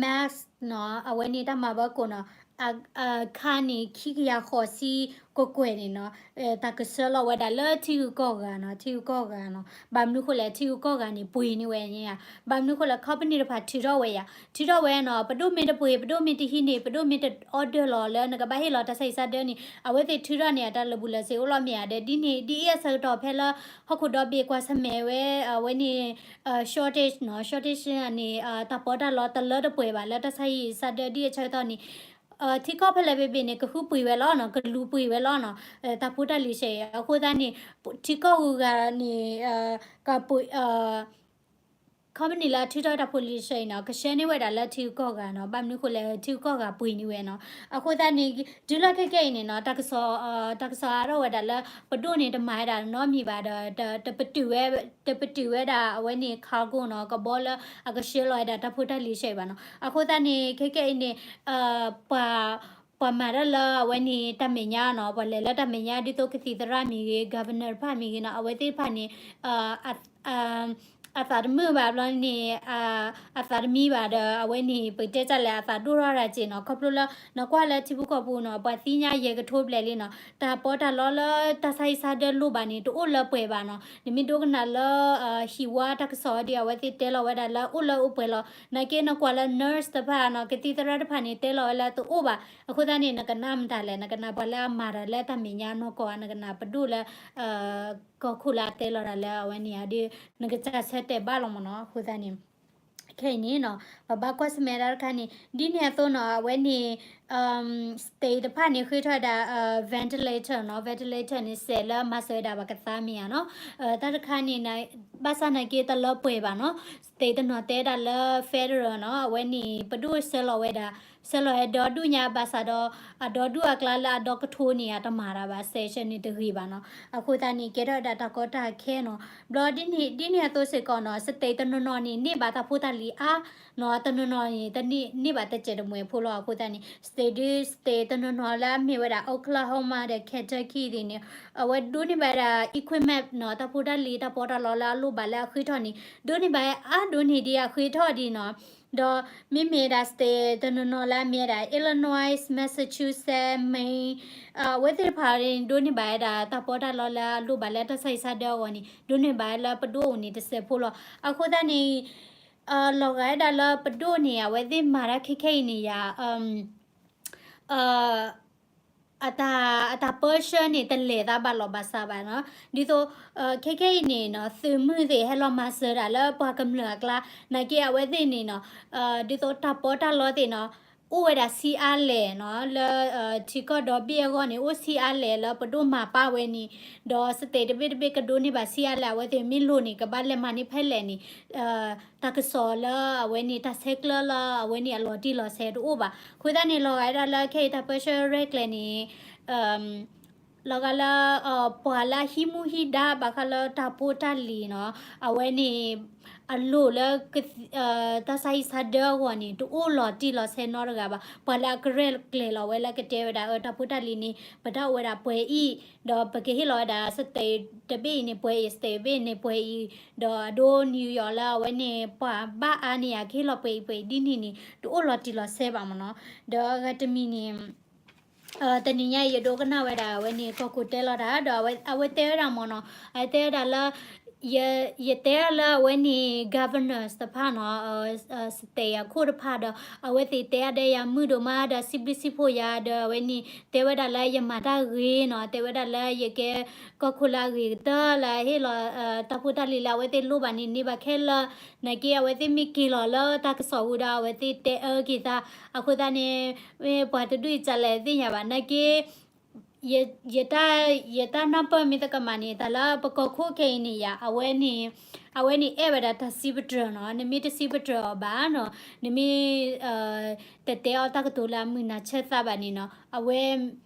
mask နီၤ, အဝဲန့ၣ်တၢ်မၤဘၢကိၣ်နီၤ, အခါန့ၣ် ခံကယၤဃိးဆံကွဲၢ်ကွဲၢ်န့ၣ်နီၤ, တၢ်ကဆှၢလီၤဝဲဒၣ်လၢထံဂုၤကီၢ်ဂၤနီၤ, ထံဂုၤကီၢ်ဂၤနီၤ, ဘၣ်မနုၤဃိလဲၣ် ထံဂုၤကီၢ်ဂၤန့ၣ် ပှ့ၤန့ၢ်ဝဲန့ၣ်ဧါ, ဘၣ်မနုၤဃိလဲၣ် company တဖၣ်ထုးထီၣ်ဝဲယါ, ထုးထီၣ်ဝဲနီၤ, ပဒိၣ်မ့ၢ်တပှ့ၤ ပဒိၣ်မ့ၢ်တဟံးန့ၢ် ပဒိၣ်မ့ၢ်တ order လီၤလၢနကဘၣ်ဟ့ၣ်လီၤတၢ်ဆါဟံၣ်ဆါဒၢန့ၣ် အဝဲသ့ၣ်ထုးထီၣ်န့ၢ်အတၢ်လၢာ်ဘူၣ်လၢာ်စ့အိၣ်လီၤမ့ၢ်ဧါ, ဒီးဒ်န့ၣ် ဒ်အံၤအဆၢကတီၢ်ဖဲလၢ ဟီၣ်ခိၣ်ဒီဘ့ၣ်ကွၢ်ဆၢၣ်မဲာ်ဝဲ အဝဲန့ၣ် shortage နီၤ, shortage န့ၣ် တၢ်ပီးတၢ်လီတလၢတပှဲၤဘၣ်လၢတၢ်ဆါဟံၣ်ဆါဒၢဒ်အဆၢကတီၢ်န့ၣ် ထံကီၢ်ဖဲလဲၣ်ဘ့ၣ်ဘ့ၣ်န့ၣ် ကဃုပှ့ၤဝဲလီၤနီၤ, ကလူၤပှ့ၤဝဲလီၤနီၤ, တၢ်ဖိတၢ်လံၤဆဲးအံၤ အဃိသတးန့ၣ် ထံကီၢ်ဂုၤဂၤန့ၣ် ကပှ့ၤ company လၢအထုးထီၣ်တၢ်ဖိတၢ်လံၤဆဲးအံၤနီၤ ကဆှၢန့ၢ်ဝဲဒၣ်လၢထံဂုၤကီၢ်ဂၤနီၤ, ဘၣ်မနုၤဃိလဲၣ် ထံဂုၤကီၢ်ဂၤပှ့ၤန့ၢ်ဝဲနီၤ, အဃိသတးန့ၣ် တုၤလီၤခဲခဲအံၤန့ၣ်နီၤ တၢ်ကစီၣ် တၢ်ကစီၣ်အါထီၣ်ဝဲဒၣ်လၢ ပဒိၣ်န့ၣ်တမၤဝဲဒၣ်နီတမံၤဘၣ်ဒီး တပတုာ်ဝဲ တပတုာ်ဝဲဒၣ်အဝဲန့ၣ် cargo နီၤ ကဘီလၢအကဆှၢလီၤဝဲဒၣ်တၢ်ဖိတၢ်လံၤဆဲးဘၣ်နီၤ, အဃိသတးန့ၣ် ခဲခဲအံၤန့ၣ် ပှၤ ပှၤမၤတၢ်လၢအဝဲန့ၣ်တၢ်မဲာ်ညါနီၤ ပှၤလဲၤလၢတၢ်မဲာ်ညါဒ်သိးကသံၣ်သရၣ်မ့ၢ်ဂ့ၤ governor တဖၣ်မ့ၢ်ဂ့ၤနီၤ အဝဲသ့ၣ်တဖၣ်န့ၣ် အသးတမုာ်ဘၣ်ဘျီန့ၣ် အသးတမံဘၣ်ဒီး အဝဲန့ၣ် ပကတဲတၢ်လဲၣ် အသးဒိၣ်ထီၣ်တၢ်စ့ၢ်နီၤ ခီဖျိလၢ နကွၢ်လၢထံဖိကီၢ်ဖိနီၤ ပှၤသ့ၣ်ညါယဲၢ်ကထိဘျဲၣ်လံနီၤ တၢ်ပီးတၢ်လီလၢတၢ်ဆါဟံၣ်ဆါဒၢလိၣ်ဘၣ်န့ၣ် တအိၣ်လၢပှဲၤဘၣ်နီၤ နမ့ၢ်ဒိကနၣ်လၢ ဟံၣ်ဝါတၢ်ကစီၣ်ဒီး အဝဲသ့ၣ်တဲလီၤဝဲဒၣ်လၢအိၣ်လၢအိၣ်ပှဲၤလီၤ နာ်က့နကွၢ်လၢ nurse တဖၣ်နီၤ ကသံၣ်သရၣ်တဖၣ်န့ၣ် တဲလီၤဝဲလၢတအိၣ်ဘၣ် အဃိသတးန့ၣ် နကနၣ်မတၤလဲၣ် နကနၣ်ပှၤလၢအမၤတၢ်လၢတၢ်မဲာ်ညါနီၢ်ကီၢ်ဧါ နကနၣ်ပဒိၣ်လၢ ကီၢ်ခိၣ်လၢအတဲလီၤတၢ်လၢအဝဲန့ၣ်ဧါဒီး နကစၢ်ဆၢတဲာ်ဘၣ်လီၤမ့ၢ်နီၤ အဃိသတးန့ၣ် ခဲအံၤန့ၣ်နီၤ ပဘၣ်ကွၢ်ဆၢၣ်မဲာ်တၢ်တခါန့ၣ် ဒ်န့ၣ်အသိးနီၤ အဝဲန့ၣ် state တဖၣ်န့ၣ် ဃ့ထီၣ်ဝဲဒၣ် ventilator နီၤ ventilator န့ၣ် စဲးလၢမၤစၢၤဝဲဒၣ်ပှၤကသါမ့ၢ်ဧါနီၤ တၢ်တခါန့ၣ် ဘၣ်ဆၣ်နာ်က့တလၢပှဲၤဘၣ်နီၤ state တနီၤတဲဒၣ်လၢ federal နီၤ အဝဲန့ၣ် ပဒိၣ်ဆှၢလီၤဝဲဒၣ် ဆှၢလီၤဝဲဒီဒူၣ်ညါဘၣ်ဆၣ်ဒီး အဒီဒူၣ်အကျါလၢအဒီကထိန့ၣ် အတမၤတၢ်ဘၣ် sanction န့ၣ်တဂ့ၤဘၣ်နီၤ အဃိသတးန့ၣ် ကဲထီၣ်ဝဲဒၣ်တၢ်ကီတၢ်ခဲနီၤ ဘျီဒ်န့ၣ်အသိးစ့ၢ်ကီးနီၤ state တနီၤနီၤန့ၣ် န့ၢ်ဘၣ်တၢ်ဖိတၢ်လံၤအါနီၤ တနီၤနီၤန့ၣ် တန့ၢ် န့ၢ်ဘၣ်တစဲးတမှဲၤဖိလီၤ အဃိသတးန့ၣ် state ဒ် state တနီၤနီၤလၢအမ့ၢ်ဝဲဒၣ် Oklahoma ဒီး Kentucky သ့ၣ်န့ၣ် အဝဲဒိးန့ၢ်ဘၣ်ဝဲဒၣ် equipment နီၤ တၢ်ဖိတၢ်လံၤတၢ်ပီးတၢ်လီလၢအလိၣ်ဘၣ်လၢအဃ့ထီၣ်န့ၣ် ဒိးန့ၢ်ဘၣ်ဝဲအါဒိၣ်န့ၢ်ဒံးအဃ့ထီၣ်ဒံးနီၤ ဒီးမ့မ့ၢ်ဒၣ် state တနီၤနီၤလၢအမ့ၢ်ဝဲဒၣ် Illinois, Massachusetts, Maine အဝဲသ့ၣ်တဖၣ်န့ၣ် ဒိးန့ၢ်ဘၣ်ဝဲဒၣ်တၢ်ပီးတၢ်လီလၢအလိၣ်ဘၣ်လၢတၢ်ဆါဟံၣ်ဆါဒၢအဂီၢ်န့ၣ် ဒိးန့ၢ်ဘၣ်ဝဲလၢပဒိၣ်အအိၣ်န့ၣ်တစဲးဖိလီၤ အဃိသတးန့ၣ် လီၤဂာ်ဝဲဒၣ်လၢပဒိၣ်န့ၣ် အဝဲသ့ၣ်မၤတၢ်ခဲခဲအံၤန့ၣ်ယၤ အ အတၢ် အတၢ်ပၢဆှၢန့ၣ် တလဲၤသးဘၣ်လီၢ်ဘၣ်စးဘၣ်နီၤ. ဒ်သိး ခဲခဲအံၤန့ၣ်နီၤ သုးမုၢ်သ့ၣ်ဟဲလီၤမၤစၢၤတၢ်လၢပှၤကမျၢၢ်အကျါ, နာ်က့အဝဲသ့ၣ်န့ၣ်နီၤ ဒ်သိးတၢ်ပီးတၢ်လီသ့ၣ်နီၤ အိၣ်ဝဲဒၣ်ဆံးအါလဲၣ်နီၤ လၢ ထံကီၢ်ဒီဘ့ၣ်အဂီၢ်န့ၣ် အိၣ်ဆံးအါလဲၣ်လၢပဒိၣ်မၤပာ်ဝဲန့ၣ်, ဒီး state တဘ့ၣ်တဘ့ၣ်ကဒိးန့ၢ်ဘၣ်ဆံးအါလဲၣ် အဝဲသ့ၣ်မ့ၢ်လိၣ်န့ၣ် ကဘၣ်လဲၤမၤန့ၢ်ဖဲလဲၣ်န့ၣ် တၢ်ကစီၣ်လၢအဝဲန့ၣ် တၢ်ဆဲးကျၢလၢအဝဲန့ၣ် အလီၤတံၢ်လီၤဆဲးတအိၣ်ဘၣ်. အဃိသတးန့ၣ် လီၤဂာ်ဒၣ်လၢခဲအံၤတၢ်ပၢဆှၢရဲၣ်ကျဲၤန့ၣ် လီၤဂာ်လၢ ပှၤလၢအဟံးမူဟံးဒါဘၣ်ဃးလၢတၢ်ဖိတၢ်လံၤနီၤ အဝဲန့ၣ် အလိၣ်လၢ တၢ်ဆါဟံၣ်ဆါဒၢအဂီၢ်န့ၣ် တအိၣ်လီၤတံၢ်လီၤဆဲးနီတဂၤဘၣ်. ပှၤလၢအကရဲၣ်ကျဲၤလီၤဝဲလၢကတဲဝဲဒၣ် အတၢ်ဖိတၢ်လံၤန့ၣ် ပတၢ်အိၣ်ဝဲဒၣ်ပှဲၤအံၤ, ဒီးပကဟ့ၣ်လီၤဝဲဒၣ် state တဘ့ၣ်အံၤန့ၣ် ပှဲၤအံၤ state တဘ့ၣ်န့ၣ် ပှဲၤအံၤ, ဒီးအဒိ New York လၢအဝဲန့ၣ် ပှၤဘၣ်အါန့ၢ်ယၤ ကဟ့ၣ်လီၤပှဲၤအံၤပှဲၤအံၤဒ်န့ၣ်န့ၣ် တအိၣ်လီၤတံၢ်လီၤဆဲးဘၣ်မ့ၢ်နီၤ. ဒီးအဂၤတမံၤန့ၣ် တနံၤညါအံၤ ယဒိကနၣ်ဝဲဒၣ် အဝဲန့ၣ် ကီၢ်ခိၣ်တဲလီၤတၢ် ဒီးအဝဲတဲဝဲဒၣ်မ့ၢ်နီၤ, အတဲဝဲဒၣ်လၢ ယတဲလၢအဝဲန့ၣ် governors တဖၣ်နီၤ, state အခိၣ်တဖၣ်ဒီး အဝဲသ့ၣ်တဲအါဒီးယၤမုာ်ဒိၣ်မးဒီး စံးဘျုးစံးဖှိၣ်ယၤဒီး အဝဲန့ၣ် တဲဝဲဒၣ်လၢယမၤတၢ်ဂ့ၤနီၤ, တဲဝဲဒၣ်လၢယကဲ ကီၢ်ခိၣ်လၢအဂ့ၤကတၢၢ်လၢဟ့ၣ်လီၤ တၢ်ဖိတၢ်လံၤလၢအဝဲသ့ၣ်လိၣ်ဘၣ်န့ၣ် န့ၢ်ဘၣ်ခဲလၢာ်, နာ်က့အဝဲသ့ၣ်မ့ၢ်က့ၤလီၤလၢတၢ်ကစီၣ်ပူၤဒီး အဝဲသ့ၣ်တဲအၢက့ၤသး, အဃိသတးန့ၣ် ပှၤတဒူၣ်အံၤကလဲၣ်သ့ၣ်ညါဘၣ် နာ်က့ ယ ယတၢ် ယတၢ်နၢ်ပၢၢ်မ့ၢ်သကမးန့ၣ် တၢ်လၢပကီၢ်ခိၣ်ခဲအံၤန့ၣ်ယါ အဝဲန့ၣ် အဝဲန့ၣ်အဲၣ်ဝဲဒၣ်တၢ်စံးပတြၢၤနီၤ, နမ့ၢ်တစံးပတြၢၤအီၤဘၣ်နီၤ, နမ့ၢ် တတဲအီၤတၢ်ကတိၤလၢအမုာ်နၤဆၢသးဘၣ်န့ၣ်နီၤ, အဝဲ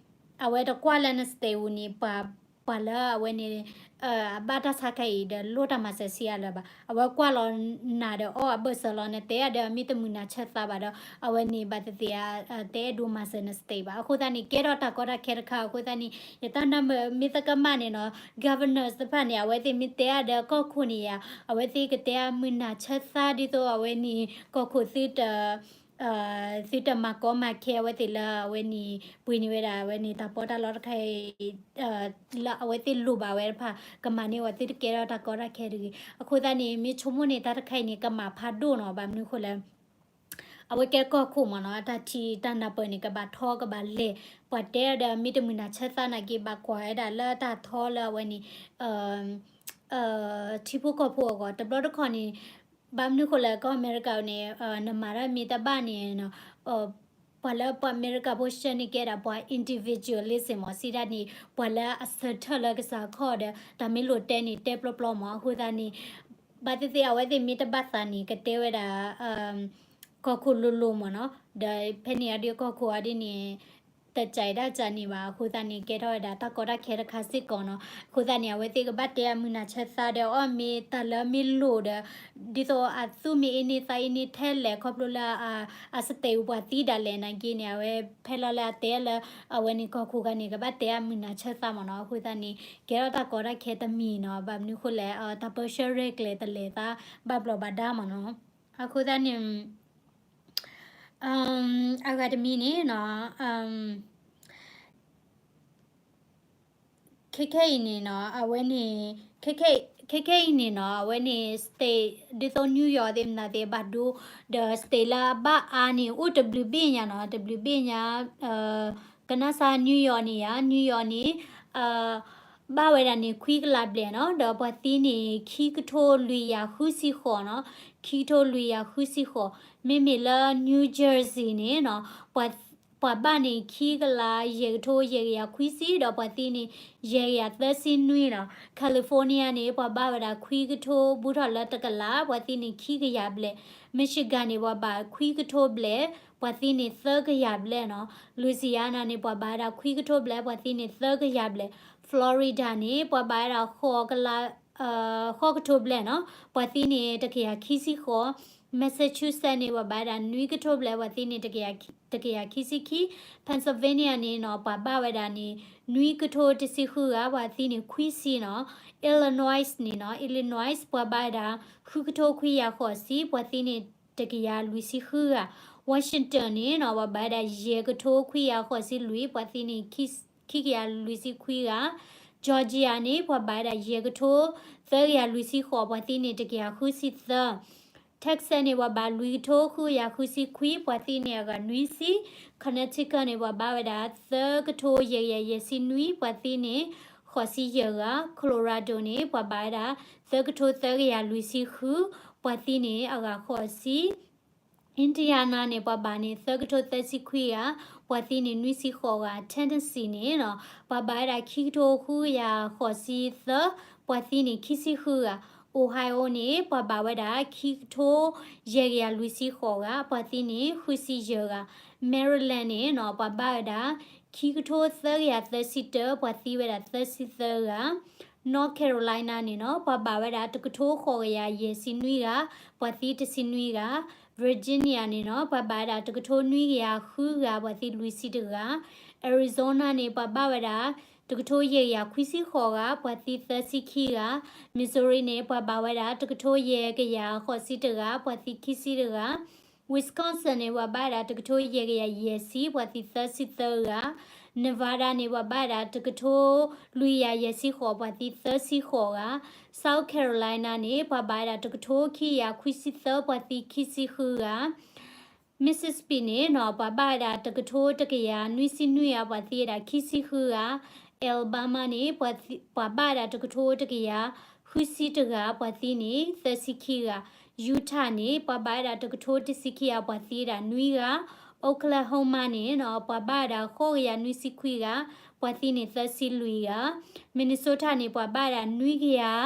အဝဲတကွၢ်လၢန state ပူၤန့ၣ် ပှၤ ပှၤလၢအဝဲန့ၣ် အဘၣ်တၢ်ဆါခါအံၤဒီး လိၣ်တၢ်မၤစၢၤဆံးအါလၢၤဘၣ်, အဝဲကွၢ်လီၤနၤဒီးအီၣ်အဘၢၣ်စၢၤလီၤ နတဲအါဒီးအမ့ၢ်တမုာ်နၤဆၢသးဘၣ်ဒီး အဝဲန့ၣ်ဘၣ်သ့ၣ်သ့ၣ် တအဲၣ်ဒိးမၤစၢၤန state ဘၣ်. အဃိသတးန့ၣ် ကဲထီၣ်တၢ်ကီတၢ်ခဲတခါ အဃိသတးန့ၣ် ယတၢ်နၢ်မ့ၢ်သကမးန့ၣ်နီၤ governors တဖၣ်န့ၣ် အဝဲသ့ၣ်မ့ၢ်တဲအါဒီးကီၢ်ခိၣ်န့ၣ်ယါ အဝဲသ့ၣ်ကတဲအါမုာ်နၤဆၢသးဒ်သိးအဝဲန့ၣ် ကီၢ်ခိၣ်သုတ သုတမၤကီမၤခဲအဝဲသ့ၣ်လၢအဝဲန့ၣ် ပှ့ၤန့ၢ်ဝဲဒၣ်အဝဲန့ၣ် တၢ်ပီးတၢ်လီတခါအံၤ လၢအဝဲသ့ၣ်လိၣ်ဘၣ်ဝဲတဖၣ် ကမၤန့ၢ်ဝဲသုတကဲထီၣ်တၢ်ကီတၢ်ခဲတဂ့ၤ. အဃိသတးန့ၣ် မ့ၢ်ဆိကမိၣ်န့ၣ် တၢ်တခါအံၤန့ၣ် ကမၤဖးဒိၣ်နီၤ ဘၣ်မနုၤအဃိလဲၣ် အဝဲကဲကီၢ်ခိၣ်မ့ၢ်နီၤ အတၢ်ထံၣ်တၢ်နၢ်ပၢၢ်န့ၣ် ကဘၣ်ထီကဘၣ်လဲၢ်, ပှၤတဲဒီးမ့ၢ်တမုာ်နၤဆၢသးနာ်က့ ဘၣ်ကွၢ်ဝဲဒၣ်လၢတၢ်ထီလၢအဝဲန့ၣ် ထံဖိကီၢ်ဖိအဂီၢ် တဘျီတခီၣ်န့ၣ် ဘၣ်မနုၤဃိလဲၣ် ကီၢ်အမဲရကၤန့ၣ် နမၤတၢ်မ့ၢ်တဘၣ်န့ၣ် ပှၤလၢပှၤအမဲရကၤဖိဆှၢန့ၣ်ကဲဒၣ်ပှၤ individualism မ့ၢ် စံးဒၣ်န့ၣ် ပှၤလၢအဆၢထၢၣ်လၢကစၢ်ခီၣ်ဒီး တၢ်မ့ၢ်လိၣ်တဲန့ၣ်တဲပျီပျီမ့ၢ် အဃိသတးန့ၣ် ဘၣ်သ့ၣ်သ့ၣ်အဝဲသ့ၣ်မ့ၢ်တဘၣ်သးန့ၣ် ကတဲဝဲဒၣ် ကီၢ်ခိၣ်လိၤလိၤမ့ၢ်နီၤ ဒီးဖဲန့ၣ်အဒုးကီၢ်ခိၣ်အဒုးန့ၣ် တကးဒၣ်ကးန့ၣ်ဘၣ် အဃိသတးန့ၣ် ကဲထီၣ်ဝဲဒၣ်တၢ်ကီတၢ်ခဲတခါစ့ၢ်ကီးနီၤ အဃိသတးန့ၣ် အဝဲသ့ၣ်ကဘၣ်တဲအမုာ်နၤဆၢသးဒီးအီၣ်မ့ၢ်တၢ်လၢမ့ၢ်လိၣ်ဒီး ဒ်သိးအသူၣ်မ့ၢ်အ့န့ၢ်သးအ့န့ၢ်ထဲလဲၣ် ခီဖျိလၢ အစတဲာ်ပှၤသံဒၣ်လဲာ်နာ်က့န့ၣ် အဝဲဖဲလီၤလၢအတဲလၢ အဝဲန့ၣ်ကီၢ်ခိၣ်ခါန့ၣ် ကဘၣ်တဲအမုာ်နၤဆၢသးမ့ၢ်နီၤ အဃိသတးန့ၣ် ကဲထီၣ်တၢ်ကီတၢ်ခဲတမံၤနီၤ ဘၣ်မနုၤဃိလဲၣ် တၢ်ပၢဆှၢရဲၣ်ကျဲၤတလဲၤသးဘၣ်ဘျီးဘၣ်ဒါမ့ၢ်နီၤ အဃိသတးန့ၣ် အဂၤတမံၤန့ၣ်နီၤ ခဲခဲအံၤန့ၣ်နီၤ အဝဲန့ၣ် ခဲခဲအံၤန့ၣ်နီၤ အဝဲန့ၣ် state ဒ်သိး New York သ့ၣ်မနုၤသ့ၣ်ဘၣ်ဒိ ဒီး state လၢအဘၣ်အါန့ၣ် အိၣ်တဘျုးဘ့ၣ်ညါနီၤ တဘျုးဘ့ၣ်ညါ ကနၣ်စၢ် New York န့ၣ်ယါ New York န့ၣ် ဘၣ်ဝဲဒၣ်န့ၣ် ခွံကလးဘျဲၣ်နီၤ ဒီးပှၤသံန့ၣ် ခံကထိလွံၢ်ယၤဃုဆံဃိးနီၤ ခံကထိလွံၢ်ယၤဃုဆံဃိး မ့မ့ၢ်လၢ New Jersey န့ၣ်နီၤ ပှၤဘၣ်န့ၣ် ခံကလး ယဲၢ်ကထိ ယဲၢ်ကယၤခွံဆံ ဒီးပှၤသံန့ၣ် ယဲၢ်ကယၤသၢဆံနွံနီၤ California န့ၣ် ပှၤဘၣ်ဝဲဒၣ် ခွံကထိ ဘူးထီၣ်လၢတကလး ပှၤသံန့ၣ် ခံကယၤဘျဲၣ် Michigan န့ၣ် ပှၤဘၣ် ခွံကထိဘျဲၣ် ပှၤသံန့ၣ် သၢကယၤဘျဲၣ်နီၤ Louisiana န့ၣ် ပှၤဘၣ်ဝဲဒၣ် ခွံကထိဘျဲၣ် ပှၤသံန့ၣ် သၢကယၤဘျဲၣ် Florida န့ၣ် ပှၤဘၣ်ဝဲဒၣ် ဃိးကလး ဃိးကထိဘျဲၣ်နီၤ ပှၤသံန့ၣ် တကယၤခံဆံဃိး Massachusetts န့ၣ် ပှၤဘၣ်ဝဲဒၣ် နွံကထိဘျဲၣ် ပှၤသံန့ၣ် တကယၤခံဆံခံ Pennsylvania န့ၣ်နီၤ ပှၤဘၣ်ဝဲဒၣ်န့ၣ် နွံကထိတဆံဃုဂၤ ပှၤသံန့ၣ် ခွံဆံနီၤ Illinois န့ၣ်နီၤ Illinois ပှၤဘၣ်ဝဲဒၣ် ဃုကထိခွံယၤဃိးဆံ ပှၤသံန့ၣ် တကယၤလွံၢ်ဆံဃုဂၤ Washington န့ၣ်နီၤ ပှၤဘၣ်ဝဲဒၣ် ယဲၢ်ကထိခွံယၤဃိးဆံလွံၢ် ပှၤသံန့ၣ် ခံကယၤလွံၢ်ဆံခွံဂၤ Georgia န့ၣ် ပှၤဘၣ်ဝဲဒၣ် ယဲၢ်ကထိ သၢကယၤလွံၢ်ဆံဃိး ပှၤသံန့ၣ် တကယၤဃုဆံသၢ Texas န့ၣ် ပှၤဘၣ်လွံၢ်ကထိဃုကယၤဃုဆံခွံ ပှၤသံန့ၣ်အဂၤနွံဆံ, Connecticut န့ၣ် ပှၤဘၣ်ဝဲဒၣ်သၢကထိယဲၢ်ကယၤယဲၢ်ဆံနွံ ပှၤသံန့ၣ်ဃိးဆံယဲၢ်ဂၤ, Colorado န့ၣ် ပှၤဘၣ်ဝဲဒၣ်သၢကထိသၢကယၤလွံၢ်ဆံဃု, ပှၤသံန့ၣ်အဂၤဃိးဆံ Indiana န့ၣ် ပှၤဘၣ်န့ၣ်သၢကထိသၢဆံခွံဂၤ, ပှၤသံန့ၣ်နွံဆံဃိးဂၤ, Tennessee န့ၣ်နီၤ ပှၤဘၣ်ဝဲဒၣ်ခံကထိဃုကယၤဃိးဆံသၢ, ပှၤသံန့ၣ်ခံဆံဃုဂၤ, Ohio န့ၣ် ပှၤဘၣ်ဝဲဒၣ်ခံကထိယဲၢ်ကယၤလွံၢ်ဆံဃိးဂၤ, ပှၤသံန့ၣ်ဃုဆံယဲၢ်ဂၤ, Maryland န့ၣ်နီၤ ပှၤဘၣ်ဝဲဒၣ်ခံကထိသၢကယၤသၢဆံတၢ, ပှၤသံဝဲဒၣ်သၢဆံသၢဂၤ North Carolina န့ၣ်နီၤ ပှၤဘၣ်ဝဲဒၣ်တကထိဃိးကယၤယဲၢ်ဆံနွံဂၤ, ပှၤသံတဆံနွံဂၤ, Virginia န့ၣ်နီၤ ပှၤဘၣ်ဝဲဒၣ်တကထိနွံကယၤဃုဂၤ, ပှၤသံလွံၢ်ဆံတဂၤ, Arizona န့ၣ် ပှၤဘၣ်ဝဲဒၣ်တကထိယဲၢ်ကယၤခွံဆံဃိးဂၤ, ပှၤသံသၢဆံခံဂၤ, Missouri န့ၣ် ပှၤဘၣ်ဝဲဒၣ်တကထိယဲၢ်ကယၤဃိးဆံတဂၤ, ပှၤသံခံဆံတဂၤ, Wisconsin န့ၣ် ပှၤဘၣ်ဝဲဒၣ်တကထိယဲၢ်ကယၤယဲၢ်ဆံ, ပှၤသံသၢဆံသၢဂၤ, Nevada န့ၣ် ပှၤဘၣ်ဝဲဒၣ်တကထိလွံၢ်ကယၤယဲၢ်ဆံဃိး, ပှၤသံသၢဆံဃိးဂၤ, South Carolina န့ၣ် ပှၤဘၣ်ဝဲဒၣ်တကထိခံကယၤခွံဆံသၢ, ပှၤသံခံဆံဃုဂၤ, Mississippi န့ၣ်နီၤ ပှၤဘၣ်ဝဲဒၣ်တကထိတကယၤနွံဆံနွံဂၤ, ပှၤသံဝဲဒၣ်ခံဆံဃုဂၤ, Alabama န့ၣ် ပှၤသံ ပှၤဘၣ်ဝဲဒၣ်တကထိတကယၤဃုဆံတဂၤ, ပှၤသံန့ၣ်သၢဆံခံဂၤ, Utah န့ၣ် ပှၤဘၣ်ဝဲဒၣ်တကထိတဆံခံဂၤ, ပှၤသံဝဲဒၣ်နွံဂၤ, Oklahoma န့ၣ်နီၤ ပှၤဘၣ်ဝဲဒၣ်ဃိးကယၤနွံဆံခွံဂၤ, ပှၤသံန့ၣ်သၢဆံလွံၢ်ဂၤ, Minnesota န့ၣ် ပှၤဘၣ်ဝဲဒၣ်နွံကယၤ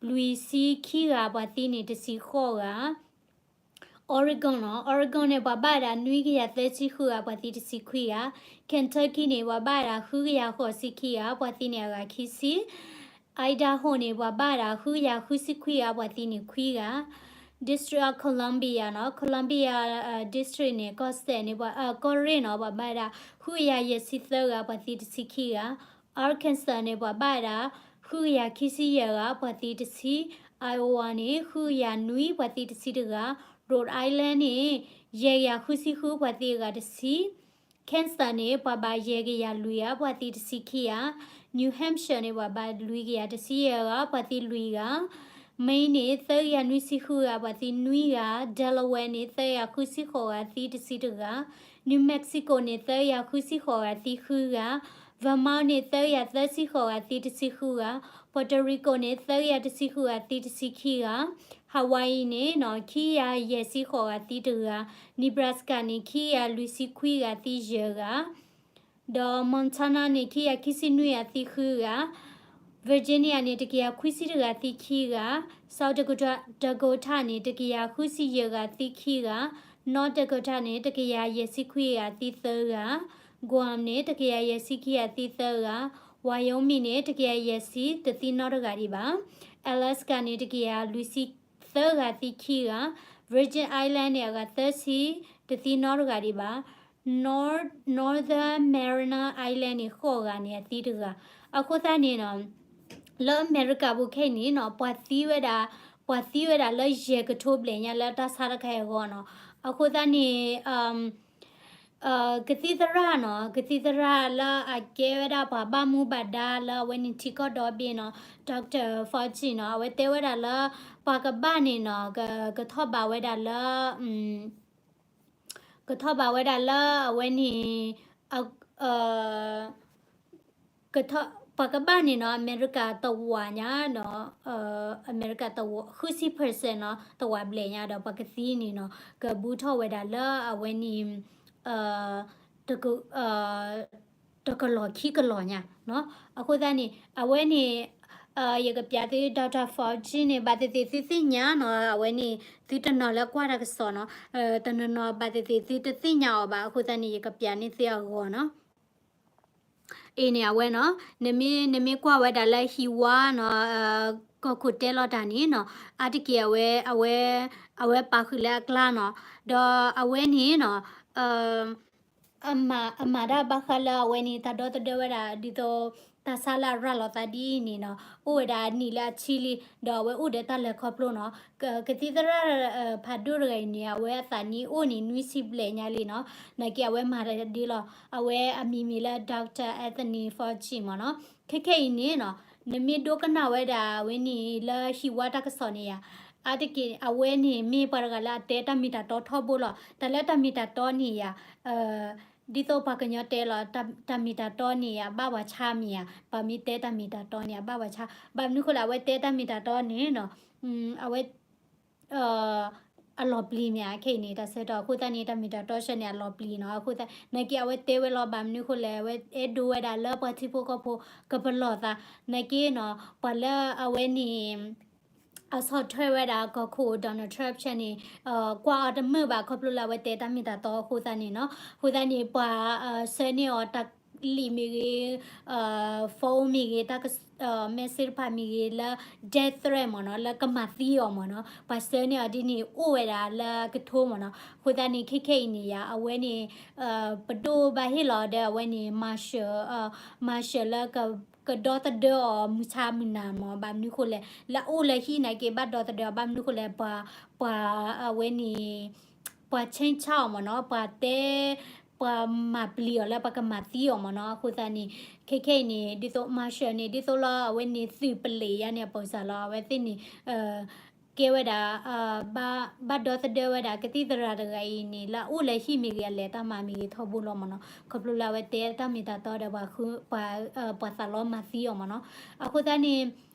လွံၢ်ဆံခံဂၤ, ပှၤသံန့ၣ်တဆံဃိးဂၤ Oregon နီၤ Oregon န့ၣ် ပှၤဘၣ်ဝဲဒၣ်နွံကယၤသၢဆံဃုဂၤ, ပှၤသံတဆံခွံဂၤ, Kentucky န့ၣ် ပှၤဘၣ်ဝဲဒၣ်ဃုကယၤဃိးဆံခံဂၤ, ပှၤသံန့ၣ်အဂၤခံဆံ, Idaho န့ၣ် ပှၤဘၣ်ဝဲဒၣ်ဃုကယၤဃုဆံခွံဂၤ, ပှၤသံန့ၣ်ခွံဂၤ, District of Columbia နီၤ Columbia District န့ၣ် ကီၢ်စဲၣ်န့ၣ် ပှၤ ကီၢ်ရ့ၣ်နီၤ ပှၤဘၣ်ဝဲဒၣ်ဃုကယၤယဲၢ်ဆံသၢဂၤ, ပှၤသံတဆံခံဂၤ, Arkansas န့ၣ် ပှၤဘၣ်ဝဲဒၣ်ဃုကယၤခံဆံယဲၢ်ဂၤ, ပှၤသံတဆံ, Iowa န့ၣ် ဃုကယၤနွံ, ပှၤသံတဆံတဂၤ, Rhode Island န့ၣ် ယဲၢ်ကယၤဃုဆံဃု, ပှၤသံအဂၤတဆံ, Kansas န့ၣ် ပှၤဘၣ်ယဲၢ်ကယၤလွံၢ်ဂၤ, ပှၤသံတဆံခံဂၤ, New Hampshire န့ၣ် ပှၤဘၣ်လွံၢ်ကယၤတဆံယဲၢ်ဂၤ, ပှၤသံလွံၢ်ဂၤ, Maine န့ၣ် သၢကယၤနွံဆံဃုဂၤ, ပှၤသံနွံဂၤ, Delaware န့ၣ် သၢကယၤဃုဆံဃိးဂၤ, သံတဆံတဂၤ, New Mexico န့ၣ် သၢကယၤဃုဆံဃိးဂၤ, သံဃုဂၤ, Vermont န့ၣ် သၢကယၤသၢဆံဃိးဂၤ, သံတဆံဃုဂၤ, Puerto Rico န့ၣ် သၢကယၤတဆံဃုဂၤ, သံတဆံခံဂၤ, Hawaii န့ၣ်နီၤ ခံကယၤယဲၢ်ဆံဃိးဂၤ, သံတဂၤ, Nebraska န့ၣ် ခံကယၤလွံၢ်ဆံခွံဂၤ, သံယဲၢ်ဂၤ, ဒီး Montana န့ၣ် ခံကယၤခံဆံနွံဂၤ, သံဃုဂၤ, Virginia န့ၣ် တကယၤခွံဆံတဂၤ, သံခံဂၤ, South Dakota န့ၣ် တကယၤဃုဆံယဲၢ်ဂၤ, သံခံဂၤ, North Dakota န့ၣ် တကယၤယဲၢ်ဆံခွံဂၤ, သံသၢဂၤ, Guam န့ၣ် တကယၤယဲၢ်ဆံခံဂၤ, သံသၢဂၤ, Wyoming န့ၣ် တကယၤယဲၢ်ဆံ, တသံနီတဂၤဒံးဘၣ်, Alaska န့ၣ် တကယၤလွံၢ်ဆံသၢဂၤ, သံခံဂၤ, Virgin Island န့ၣ် အဂၤသၢဆံ, တသံနီတဂၤဒံးဘၣ်, North Northern Mariana Island န့ၣ် ဃိးဂၤန့ၣ် အသံတဂၤ, အဃိသတးန့ၣ်နီၤ လၢအမဲရကၤပူၤခဲအံၤန့ၣ်နီၤ ပှၤသံဝဲဒၣ်, ပှၤသံဝဲဒၣ်လၢယဲၢ်ကထိဘျဲၣ်ညါလၢတၢ်ဆါတခါအံၤအဂီၢ်နီၤ, အဃိသတးန့ၣ် ကသံၣ်သရၣ်နီၤ, ကသံၣ်သရၣ်လၢအကဲဝဲဒၣ်ပှၤဘၣ်မူဘၣ်ဒါလၢအဝဲန့ၣ်ထံကီၢ်ဒီဘ့ၣ်နီၤ, Doctor Fauci နီၤ, အဝဲတဲဝဲဒၣ်လၢ ပှၤကဘၣ်န့ၣ်နီၤ, က, ကထီၣ်ဘးဝဲဒၣ်လၢ ကထီၣ်ဘးဝဲဒၣ်လၢအဝဲန့ၣ် အ, အ, ကထီၣ်, ပှၤကဘၣ်န့ၣ်နီၤ အမဲရကၤတဝာ်ညါနီၤ, အမဲရကၤတဝာ် ဃုဆံ percent နီၤ, တဝာ်ဘျဲၣ်ညါဒီး ပှၤကသံန့ၣ်နီၤ ကဘူးထီၣ်ဝဲဒၣ်လၢအဝဲန့ၣ် တက, တကလီၢ်ခံကလီၢ်ညါနီၤ. အဃိသတးန့ၣ် အဝဲန့ၣ် ယကပျးသု Doctor Fauci န့ၣ် ဘၣ်သ့ၣ်သ့ၣ်သုသ့ၣ်ညါနီၤ, အဝဲန့ၣ် သုတနီၤလၢကွၢ်တၢ်ကစီၣ်နီၤ, တနီၤနီၤဘၣ်သ့ၣ်သ့ၣ်သုတသ့ၣ်ညါအီၤဘၣ်. အဃိသတးန့ၣ် ယကပျးန့ၢ်သုအဂီၢ်နီၤ. အံၤန့ၣ် အဝဲနီၤ, နမ့ၢ်, နမ့ၢ်ကွၢ်ဝဲဒၣ်လၢဟံၣ်ဝါနီၤ, ကီၢ်ခိၣ်တဲလီၤတၢ်န့ၣ်နီၤ, အါတက့ၢ်အဝဲ, အဝဲ, အဝဲပာ်ဃုာ်လၢအကျါနီၤ, ဒီးအဝဲန့ၣ်နီၤ, အမၤ, အမၤတၢ်ဘၣ်ဃးလၢအဝဲန့ၣ် တၢ်ဒီသဒၢဝဲဒၣ် ဒ်သိး တၢ်ဆါလၢအရၤလီၤသးဒ်အံၤန့ၣ်နီၤ, အိၣ်ဝဲဒၣ်အနံၣ်လၢအဆံလံ, ဒီးအဝဲအိၣ်ဒီးတၢ်လဲၤခီဖျိနီၤ. က, ကသံၣ်သရၣ်ဖးဒိၣ်တဂၤအံၤန့ၣ် အဝဲအသးနံၣ်အိၣ်န့ၣ် နွံဆံဘျဲၣ်ညါလံနီၤ, နာ်က့အဝဲမၤတၢ်ဒ်လီၤ. အဝဲအမံၤမ့ၢ်လၢ Doctor Anthony Fauci မ့ၢ်နီၤ. ခဲခဲအံၤန့ၣ်နီၤ, နမ့ၢ်ဒိကနၣ်ဝဲဒၣ်အဝဲန့ၣ်လၢဟံၣ်ဝါတၢ်ကစီၣ်န့ၣ်ယါ အါတက့ၢ် အဝဲန့ၣ်မ့ၢ်ပှၤတဂၤလၢအတဲတၢ်မ့ၢ်တၢ်တီထီဘိလီၤ. တၢ်လၢတၢ်မ့ၢ်တၢ်တီန့ၣ်ယၤ ဒ်သိးပှၤကညီတဲလီၤ, တၢ်မ့ၢ်တၢ်တီန့ၣ်ယၤ ဘၣ်ပှၤဆါမ့ၢ်ဧါ, ပှၤမ့ၢ်တဲတၢ်မ့ၢ်တၢ်တီန့ၣ် အဘၣ်ပှၤဆါ, ဘၣ်မနုၤဃိလဲၣ် အဝဲတဲတၢ်မ့ၢ်တၢ်တီန့ၣ်နီၤ, အဝဲ အလီၤပျံၤမ့ၢ်ဧါ, ခဲအံၤန့ၣ် တၢ်ဆၢကတီၢ်အဃိသတးန့ၣ် တၢ်မ့ၢ်တၢ်တီဆၢန့ၣ် အလီၤပျံၤနီၤ, အဃိသတး နာ်က့အဝဲတဲဝဲလီၤ, ဘၣ်မနုၤဃိလဲၣ် အဝဲအဲၣ်ဒိးဝဲဒၣ်လၢပှၤထံဖိကီၢ်ဖိကပလီၢ်သး, နာ်က့နီၤ ပှၤလၢအဝဲန့ၣ် အဆီၣ်ထွဲဝဲဒၣ်ကီၢ်ခိၣ် Donald Trump ဆၢန့ၣ် ကွၢ်အီၤတမုာ်ဘၣ် ခီဖျိလၢအဝဲတဲတၢ်မ့ၢ်တၢ်တီအဃိသတးန့ၣ်နီၤ, အဃိသတးန့ၣ် ပှၤဆှၢန့ၢ်အီၤတၢ်လံာ်မ့ၢ်ဂ့ၤ phone မ့ၢ်ဂ့ၤ တၢ် message တဖၣ်မ့ၢ်ဂ့ၤလၢ death threat မ့ၢ်နီၤ, လၢကမၤသံအီၤမ့ၢ်နီၤ, ပှၤဆှၢန့ၢ်အီၤဒ်န့ၣ် အိၣ်ဝဲဒၣ်လၢကထိမ့ၢ်နီၤ, အဃိသတးန့ၣ် ခဲခဲအံၤန့ၣ်ယၤ အဝဲန့ၣ် ပဒိၣ်ဘၣ်ဟ့ၣ်လီၤဒီးအဝဲန့ၣ် Marshall, Marshall လၢ ကဒီသဒၢအီၤမုၢ်ဆါမုၢ်နၤမ့ၢ် ဘၣ်မနုၤဃိလဲၣ် လၢအအိၣ်လၢဟံၣ်နာ်က့ ဘၣ်ဒီသဒၢအီၤ ဘၣ်မနုၤဃိလဲၣ် ပှၤ ပှၤအဝဲန့ၣ် ပှၤ change အီၤမ့ၢ်နီၤ, ပှၤတဲ ပှၤမၤပျံၤအီၤလၢပှၤကမၤသံအီၤမ့ၢ်နီၤ, အဃိသတးန့ၣ် ခဲခဲအံၤန့ၣ် ဒ်သိး Marshall န့ၣ် ဒ်သိးလၢအဝဲန့ၣ်သုးပလံးယါန့ၣ် အပၢၤစးလီၤ အဝဲသ့ၣ်န့ၣ် ကဲဝဲဒၣ် ဘၣ်ဒီသဒၢဝဲဒၣ် ကသံၣ်သရၣ်တဂၤအံၤန့ၣ် လၢအအိၣ်လၢဟံၣ်မ့ၢ်ဂ့ၤ အလဲၤတၢ်မၤမ့ၢ်ဂ့ၤထီဘိလီၤမ့ၢ်နီၤ, ခီဖျိလၢအဝဲတဲတၢ်မ့ၢ်တၢ်တီဒီး ပှၤ ပှၤသးလီမၤသံအီၤမ့ၢ်နီၤ, အဃိသတးန့ၣ်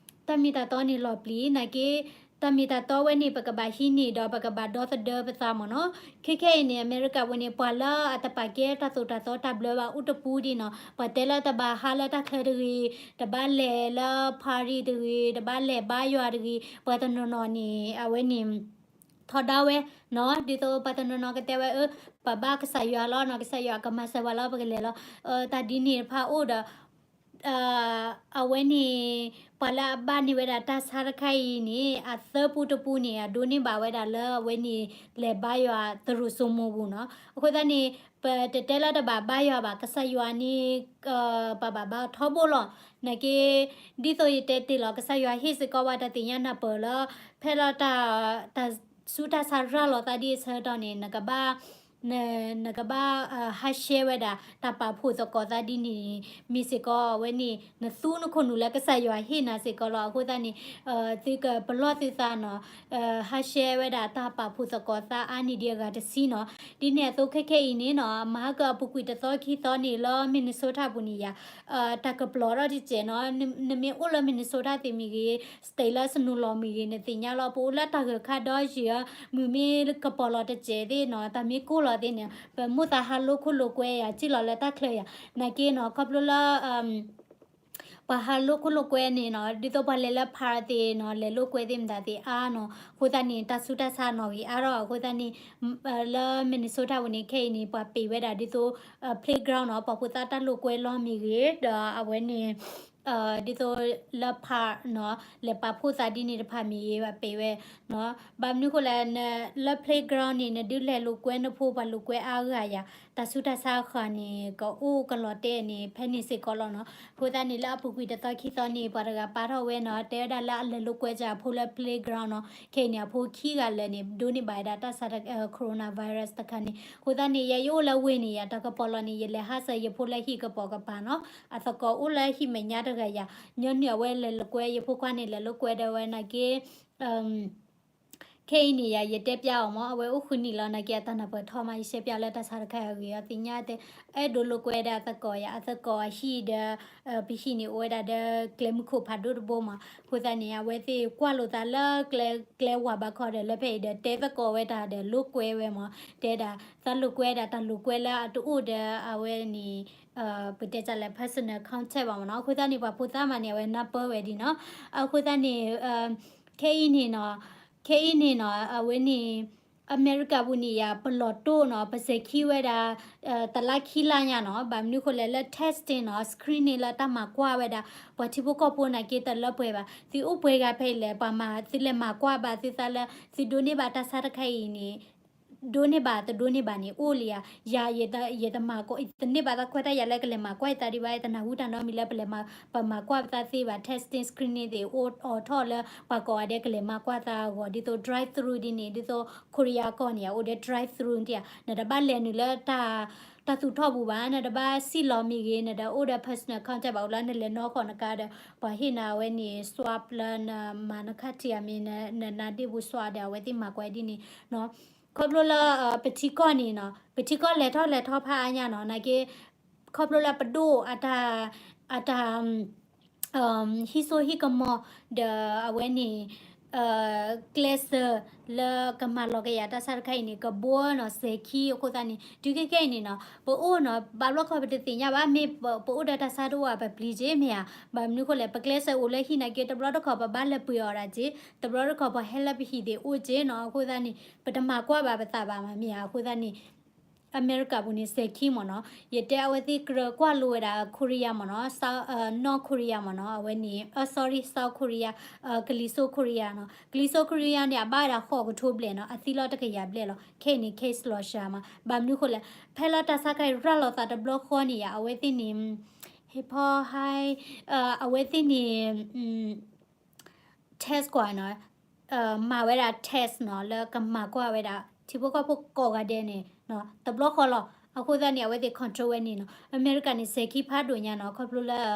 တၢ်မ့ၢ်တၢ်တီန့ၣ်လီၤပျံၤနာ်က့ တၢ်မ့ၢ်တၢ်တီဝဲန့ၣ် ပကဘၣ်ဟံးန့ၢ်ဒီးပကဘၣ်ဒီသဒၢပသးမ့ၢ်နီၤ, ခဲခဲအံၤန့ၣ် အမဲရကၤပူၤန့ၣ် ပှၤလၢအတပာ်ကဲတၢ်သိၣ်တၢ်သီတၢ်ဘျၢဘၣ်အိၣ်တပူၤဒ်နီၤ, ပှၤတဲလၢတဘၣ်ဟးလၢတၢ်ချၢတဂ့ၤ, တဘၣ်လဲၤလၢ party တဂ့ၤ, တဘၣ်လဲၤဘါယွၤတဂ့ၤ, ပှၤတနီၤနီၤန့ၣ် အဝဲန့ၣ် ထီဒါဝဲ နီၤ, ဒ်သိးပှၤတနီၤနီၤကတဲဝဲ အၢ ပဘၣ်ကစၢ်ယွၤလီၤနီၤ, ကစၢ်ယွၤကမၤစၢၤပှၤလီၤ ပကလဲၤလီၤ, တၢ်ဒ်န့ၣ်တဖၣ်အိၣ်ဒီး အဝဲန့ၣ် ပှၤလၢအဘၣ်န့ၢ်ဝဲဒၣ်တၢ်ဆါတခါအံၤန့ၣ် အသၢပူတပူန့ၣ် အဒိးန့ၢ်ဘၣ်ဝဲဒၣ်လၢအဝဲန့ၣ် လဲၤဘါယွၤသရိာ်စိမိၤပူၤနီၤ, အဃိသတးန့ၣ် ပတတဲလၢတဘၣ်ဘါယွၤဘၣ် ကစၢ်ယွၤန့ၣ် ပဘၣ်ဘါထီဘိလီၤ, နာ်က့ ဒ်သိးယတဲတ့ၢ်လီၤ ကစၢ်ယွၤဟ့ၣ်စ့ၢ်ကီးဝဲတၢ်သ့ၣ်ညါနၢ်ပၢၢ်လၢ ဖဲလၢ တၢ်ဆူးတၢ်ဆါရၤလီၤသးဒ်အဆၢကတီၢ်န့ၣ် နကဘၣ် နကဘၣ် ဟးရှဲဝဲဒၣ် တၢ်ပာ်ဖှိၣ်သကိးသးဒ်န့ၣ် မ့ၢ်စ့ၢ်ကီးအဝဲန့ၣ် နသူနခိၣ်နူာ်လၢကစၢ်ယွၤဟ့ၣ်နၤစ့ၢ်ကီးလီၤ, အဃိသတးန့ၣ် သုကပလီၢ်သုသးနီၤ ဟးရှဲဝဲဒၣ်တၢ်ပာ်ဖှိၣ်သကိးသးအါန့ၢ်ဒံးအဂၤတဆံနီၤ, ဒ်န့ၣ်အသိးခဲခဲအံၤန့ၣ်နီၤ မဟါကအပူၤကွံာ်တသီခံသီန့ၣ်လၢ Minnesota ပူၤန့ၣ်ယၤ တၢ်ကပျီၤထီၣ်တစဲးနီၤ, နမ့ၢ်အိၣ်လၢ Minnesota သ့ၣ်မ့ၢ်ဂ့ၤ state လၢစနိၤလီၤမ့ၢ်ဂ့ၤ နသ့ၣ်ညါလီၤ ပအိၣ်လၢတၢ်ဂၢၢ်ခါဒီးယံာ်ဧါ, မုၢ်မ့ၢ်ကပီၤလီၤတစဲးသ့ၣ်နီၤ တၢ်မ့ၢ်ကိၢ်လီၤသ့ၣ်န့ၣ် ပမိၣ်သးဟးလိာ်ခိၣ်လိာ်ကွဲယၤ စံၣ်လီၤလၢတၢ်ချၢယၤ, နာ်က့နီၤ ခီဖျိလၢ ပှၤဟးလိာ်ခိၣ်လိာ်ကွဲန့ၣ်နီၤ ဒ်သိးပှၤလဲၤလၢ park သ့ၣ်နီၤ လဲၤလိာ်ကွဲသ့ၣ်မတၤသ့ၣ်အါနီၤ အဃိသတးန့ၣ် တၢ်ဆူးတၢ်ဆါနီၣ်ဂံၢ်အါထီၣ် အဃိသတးန့ၣ် လၢ Minnesota ပူၤန့ၣ် ခဲအံၤန့ၣ် ပှၤပံးဝဲဒၣ်ဒ်သိး playground နီၤ ပှၤဖိသၣ်တၢ်လိာ်ကွဲလီၢ်မ့ၢ်ဂ့ၤ ဒီးအဝဲန့ၣ် ဒ်သိးလၢ park နီၤ လဲၤပာ်ဖှိၣ်သးဒ်န့ၣ်တဖၣ်မ့ၢ်ဂ့ၤ ပှၤပံးဝဲနီၤ, ဘၣ်မနုၤဃိလဲၣ် လၢ playground န့ၣ် နဒုးလဲၤလိာ်ကွဲနဖိ ပှၤလိာ်ကွဲအါဂၤယၤ တၢ်ဆူးတၢ်ဆါဃၢၤန့ၣ် ကအိၣ်ကလီၤတဲာ်န့ၣ် ဖဲန့ၣ်စ့ၢ်ကီးလီၤနီၤ, အဃိသတးန့ၣ် လၢအပူၤကွံာ်တသီခံသီန့ၣ် ပှၤတဂၤပာ်ထီၣ်ဝဲနီၤ တဲဝဲဒၣ်လၢအလဲၤလိာ်ကွဲစၢ်အဖိလၢ playground နီၤ, ခဲအံၤန့ၣ် အဖိခံဂၤလၢာ်န့ၣ် ဒိးန့ၢ်ဘၣ်ဝဲဒၣ်တၢ်ဆါ coronavirus တခါန့ၣ်, အဃိသတးန့ၣ် ယဲယအိၣ်လၢဝ့ၢ်န့ၣ်ယၤ တၢ်ကပီၤလီၤန့ၣ် ယလဲၤဟးစၢၤယဖိလၢဟံၣ်ကပိာ်ကပၤနီၤ, အသကိးအိၣ်လၢဟံၣ်မဲာ်ညါတဂၤယၤ, ညီနုၢ်အဝဲလဲၤလိာ်ကွဲ ယဖိခွါန့ၣ်လဲၤလိာ်ကွဲဒီးဝဲနာ်က့ ခဲအံၤန့ၣ်ယၤ ယတဲပျးအီၤမး အဝဲအိၣ်ဃုနံၣ်လီၤ နာ်က့အတၢ်နၢ်ပၢၢ်ထီမး ယရှဲပျးလၢတၢ်ဆါတခါအဂ့ၢ်အီၤ သ့ၣ်ညါတဲ အဲၣ်ဒိးလိာ်ကွဲဒၣ်အသကိးယၤ အသကိးအဟံၣ်ဒီး ပဟံၣ်န့ၣ်အိၣ်ဝဲဒၣ်ဒီးကျဲမုၢ်ခိၣ်ဖးဒိၣ်တဘိမး အဃိသတးန့ၣ် အဝဲသ့ၣ်ကွၢ်လိာ်သးလၢ ကျဲဝၤဘၣ်ခီဒီး လၢဖဲအံၤဒီး တဲသကိးဝဲတၢ်ဒီးလိာ်ကွဲဝဲမး တဲဒၣ် သးလိာ်ကွဲဒၣ်တၢ်လိာ်ကွဲလၢအတအိၣ်ဒီးအဝဲန့ၣ် ပတဲတၢ်လၢ personal contact ဘၣ်မးနီၤ အဃိသတးန့ၣ် ပှၤဖိသၣ်မးန့ၣ် အဝဲနၢ်ပၢၢ်ဝဲဒ်နီၤ အဃိသတးန့ၣ် ခဲအံၤန့ၣ်နီၤ ခဲအံၤန့ၣ်နီၤ အဝဲန့ၣ် အမဲရကၤပူၤန့ၣ်ယၤ ပလီၢ်တိၢ်နီၤ ပစဲၤခံဝဲဒၣ် တလါခံလါညါနီၤ ဘၣ်မနုၤဃိလဲၣ်လၢ testing နီၤ screening လၢတၢ်မၤကွၢ်ဝဲဒၣ် ပှၤထံဖိကီၢ်ဖိနာ်က့တလၢပှဲၤဘၣ် သုအိၣ်ပှဲၤဂၤဖဲအံၤလဲၣ် ပှၤမၤ သုလဲၤမၤကွၢ်ဘၣ်သုသးလၢ သုဒိးန့ၢ်ဘၣ်တၢ်ဆါတခါအံၤန့ၣ် ဒိးန့ၢ်ဘၣ်တဒိးန့ၢ်ဘၣ်န့ၣ် အိၣ်လံဧါ ယၤ ယတမၤကီ တန့ၢ်ဘၣ်သးခွဲးတၢ်ယၤလၢကလဲၤမၤကွၢ်ယသးဒံးဘၣ် တနၢ်ဟူတၢ်နီတမံၤလၢပလဲၤမၤ ပမၤကွၢ်ပသးသ့ဘၣ် testing screening သ့ၣ် အိၣ်အိးထီၣ်လၢပှၤကိးဂၤဒဲးကလဲၤမၤကွၢ်သးအဂီၢ် ဒ်သိး drive through ဒ်န့ၣ် ဒ်သိး ခိရံယါကီၢ်န့ၣ် အိၣ်ဒီး drive through န့ၣ်ဧါ နတဘၣ်လဲၤနုာ်လၢတၢ် တၢ်သူၣ်ထီၣ်ပူၤဘၣ်, နတဘၣ်စံၣ်လီၤမ့ၢ်ဂ့ၤ, နတအိၣ်ဒီး personal contact ဘၣ်, အိၣ်လၢနလဲၤနီၢ်ဃီနကါဒီး ပှၤဟ့ၣ်နၤအဝဲန့ၣ် swab လၢနမၤနခၣ်ထံးအမ့ၢ် နနါဒ့ၣ်ပူၤ swab ဒီး အဝဲသ့ၣ်မၤကွၢ်ဒ်န့ၣ်နီၤ. ခီဖျိလၢ ပထံကီၢ်န့ၣ်နီၤ, ပထံကီၢ်လဲၤထီၣ်လဲၤထီဖးအါညါနီၤ, နာ်က့ ခီဖျိလၢပဒိၣ်အတၢ် အတၢ် ဟံးစိဟံးကမီၤ ဒီးအဝဲန့ၣ် ကျဲးစၢးလၢကမၤလီၤကယၤတၢ်ဆါတခါအံၤန့ၣ် ကဘှီနီၤ စဲၤခံအဃိသတးန့ၣ် တုၤခဲခဲအံၤန့ၣ်နီၤ ပအိၣ်နီၤ ဘၣ်ဘျီခီပတသ့ၣ်ညါဘၣ် မ့ၢ်ပအိၣ်ဒီးတၢ်ဆါတအိၣ်အပျံၤက့မ့ၢ်ဧါ, ဘၣ်မနုၤဃိလဲၣ် ပကျဲးစၢးအိၣ်လၢဟံၣ်နာ်က့ တဘျီတခီၣ်ပဘၣ်လဲၤပှ့ၤအီၣ်ဒၣ်က့, တဘျီတခီၣ်ပဟဲလၢပဟံၣ်သ့ၣ်အိၣ်က့နီၤ, အဃိသတးန့ၣ် ပတမၤကွၢ်ဘၣ်ပသးဘၣ်မ့ၢ်ဧါ, အဃိသတးန့ၣ် အမဲရကၤပူၤန့ၣ် စဲၤခံမ့ၢ်နီၤ, ယတဲအဝဲသ့ၣ်ကြၢးကွၢ်လိဝဲဒၣ် Korea မ့ၢ်နီၤ, North Korea မ့ၢ်နီၤ, အဝဲန့ၣ် sorry South Korea, ကလံၤစိး Korea နီၤ, ကလံၤစိး Korea န့ၣ် အဘၣ်ဝဲဒၣ်ဃိးကထိဘျဲၣ်နီၤ, အသံလီၤတကယၤဘျဲၣ်လီၤ, ခဲအံၤန့ၣ် case လီၤစှၤမး, ဘၣ်မနုၤဃိလဲၣ်, ဖဲလၢတၢ်ဆါခါအံၤရၤလီၤသးတဘျီဃီန့ၣ်ယါ အဝဲသ့ၣ်န့ၣ် ဟ့ၣ်ဖီဟါ အဝဲသ့ၣ်န့ၣ် test ကွၢ်နီၤ, မၤဝဲဒၣ် test နီၤ လၢကမၤကွၢ်ဝဲဒၣ် ထံဖိကီၢ်ဖိကိးဂၤဒဲးန့ၣ် တဘျီဃီလီၤ. အဃိသတးန့ၣ် အဝဲသ့ၣ် control ဝဲန့ၣ်နီၤ. အမဲရကၤန့ၣ် စဲၤခံဖးဒိၣ်ညါနီၤ ခီဖျိလၢ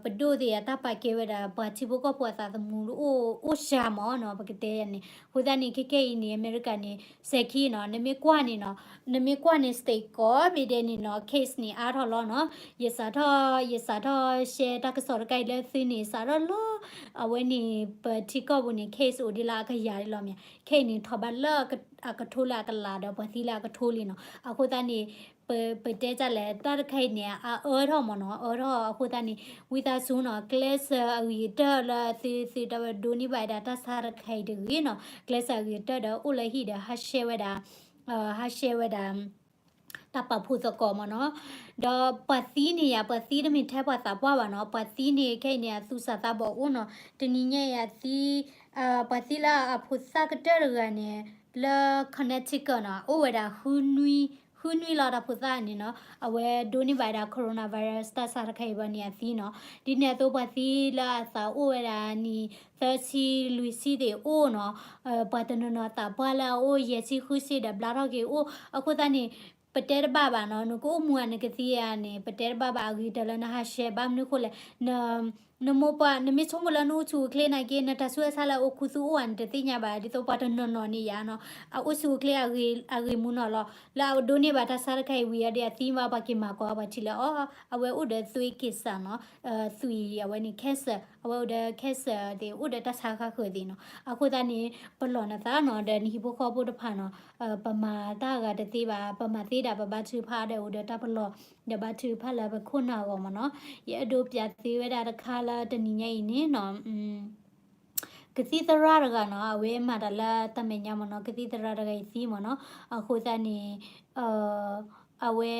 ပဒိၣ်သ့ၣ်အတၢ်ပာ်ကဲဝဲဒၣ် ပှၤထံဖိကီၢ်ဖိအသးသမူအိၣ်စှၤမးနီၤ ပကတဲယါန့ၣ်. အဃိသတးန့ၣ် ခဲခဲအံၤန့ၣ် အမဲရကၤန့ၣ် စဲၤခံနီၤ နမ့ၢ်ကွၢ်န့ၣ်နီၤ နမ့ၢ်ကွၢ်န့ၣ် state ကိးဘ့ၣ်ဒဲးန့ၣ်နီၤ case န့ၣ်အါထီၣ်လီၤနီၤ. ယစးထီၣ် ယစးထီၣ် share တၢ်ကစီၣ်တခါအံၤလၢသုန့ၣ် စးထီၣ်လီၤ အဝဲန့ၣ် ပထံကီၢ်ပူၤန့ၣ် case အိၣ်ဒံးလၢအကယၤလီၤမ့ၢ် ခဲအံၤန့ၣ် ထီၣ်ဘးလၢအကထိလၢအကလးဒီး ပှၤသံလၢအကထိလံနီၤ. အဃိသတးန့ၣ် ပ ပတဲတၢ်လဲၣ် တၢ်တခါအံၤန့ၣ် အအၢထီၣ်မ့ၢ်နီၤ အၢထီၣ် အဃိသတးန့ၣ် ဝံသးစူၤနီၤ ကျဲးစၢးအဂ့ၤကတၢၢ်လၢသု သုတၢ်ဒိးန့ၢ်ဘၣ်ဝဲဒၣ်တၢ်ဆါတခါအံၤတဂ့ၤနီၤ ကျဲးစၢးအဂ့ၤကတၢၢ်ဒီးအိၣ်လၢဟံၣ်ဒီးဟးရှဲဝဲဒၣ် ဟးရှဲဝဲဒၣ် တၢ်ပာ်ဖှိၣ်သကိးမ့ၢ်နီၤ. ဒီးပှၤသံန့ၣ်ယါ ပှၤသံတမ့ၢ်ထဲပှၤသးပှၢ်ဘၣ်နီၤ ပှၤသံန့ၣ် ခဲအံၤန့ၣ် အသူၣ်စၢ်သးဘီၣ်အိၣ်နီၤ တနံၤညါအံၤအသံ ပှၤသံလၢအဖိသၣ်ကတၢၢ်တဂၤန့ၣ် လၢ Connecticut နီၤ အိၣ်ဝဲဒၣ် ဃုနွံလီၤတၢ်ဖိသၣ်န့ၣ်နီၤ အဝဲဒိးန့ၢ်ဘၣ်ဝဲဒၣ် coronavirus တၢ်ဆါတခါအံၤဘၣ်န့ၣ်အသံနီၤ ဒ်န့ၣ်အသိးပှၤသံလၢအသးအိၣ်ဝဲဒၣ်နံၣ်သၢဆံလွံၢ်ဆံသ့ၣ်အိၣ်နီၤ ပှၤတနီၤနီၤသးပှၢ်လၢအအိၣ်ယဲၢ်ဆံဃုဆံဒီးဘျါထီၣ်က့ၤအိၣ် အဃိသတးန့ၣ် ပတဲတဘၣ်ဘၣ်နီၤ နကအိၣ်မူဧါနကသံဧါန့ၣ် ပတဲတဘၣ်ဘၣ်အဂ့ၤတၢ်လၢနဟးရှဲ ဘၣ်မနုၤဃိလဲၣ် နမိၢ်ပှၢ် နမ့ၢ်ဆိကမိၣ်လၢနအိၣ်ဆူၣ်အိၣ်ချ့နာ်က့ နတၢ်ဆူးတၢ်ဆါလၢအအိၣ်ခူသူၣ်အိၣ်ဧါ နတသ့ၣ်ညါဘၣ် ဒ်သိးပှၤတနီၤနီၤန့ၣ်ယါနီၤ အအိၣ်ဆူၣ်အိၣ်ချ့အဂ့ၤမူနီၤလီၤ လၢအဒိးန့ၢ်ဘၣ်တၢ်ဆါတခါအံၤဝံၤအီၤဒီးအသံဘၣ်ပှၤက့ၤမၤကွၢ်ပှၤထံၣ်လၢအီၤ အဝဲအိၣ်ဒီးသွံၣ်က့ၤစၢ်နီၤ သွံၣ်အဝဲန့ၣ် cancer အဝဲအိၣ်ဒီး cancer သ့ၣ်အိၣ်ဒီးတၢ်ဆါဃါဃၢၤသ့ၣ်နီၤ အဃိသတးန့ၣ် ပလီၢ်နသးနီၤ ဒီးနဟံၣ်ဖိဃီဖိတဖၣ်နီၤ ပမၤတၢ်အဂၤတသ့ဘၣ် ပမၤသ့ဒၣ်ပဘါထုကဖၣ်ဒီးအိၣ်ဒီးတၢ်ပလီၢ် ဒီးဘါထုကဖၣ်လၢပခိၣ်နၢ်အဂီၢ်မ့ၢ်နီၤ ယအဲၣ်ဒိးပျးသ့ဝဲဒၣ်တခါလၢတနံၤညါအံၤန့ၣ်နီၤ ကသံၣ်သရၣ်တဂၤနီၤ အဝဲမၤတၢ်လၢတၢ်မဲာ်ညါမ့ၢ်နီၤ ကသံၣ်သရၣ်တဂၤအံၤသံမ့ၢ်နီၤ အဃိသတးန့ၣ် အဝဲ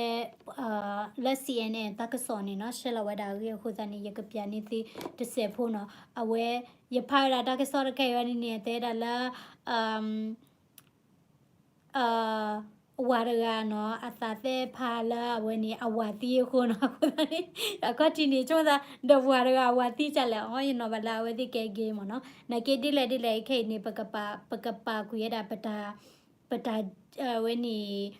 လၢ CNN တၢ်ကစီၣ်န့ၣ်နီၤ ရှဲလီၤဝဲဒၣ်အဂ့ၢ်အဃိသတးန့ၣ် ယကပျးန့ၢ်သုတစဲးဖိနီၤ အဝဲ ယဖးဝဲဒၣ်တၢ်ကစီၣ်တခါအံၤဝဲန့ၣ်န့ၣ် အတဲဒၣ်လၢ ဝၤတဂၤနီၤ အသးသ့ၣ်ဖးလၢအဝဲန့ၣ် အဝၤသံအဃိနီၤ အဃိသတးန့ၣ် အခီၣ်ထံးန့ၣ် ဆိကမိၣ်သး ဒီးဝၤတဂၤအဝၤသံကလဲၣ် အီ ယနီၣ်ဘၣ်လၢအဝဲသ့ၣ်ကဲ gay မ့ၢ်နီၤ နာ်က့ဒ်လဲၣ်ဒ်လဲၣ် ခဲအံၤန့ၣ် ပကပာ်ကွံာ်ဝဲဒၣ် ပတၢ် ဝဲန့ၣ်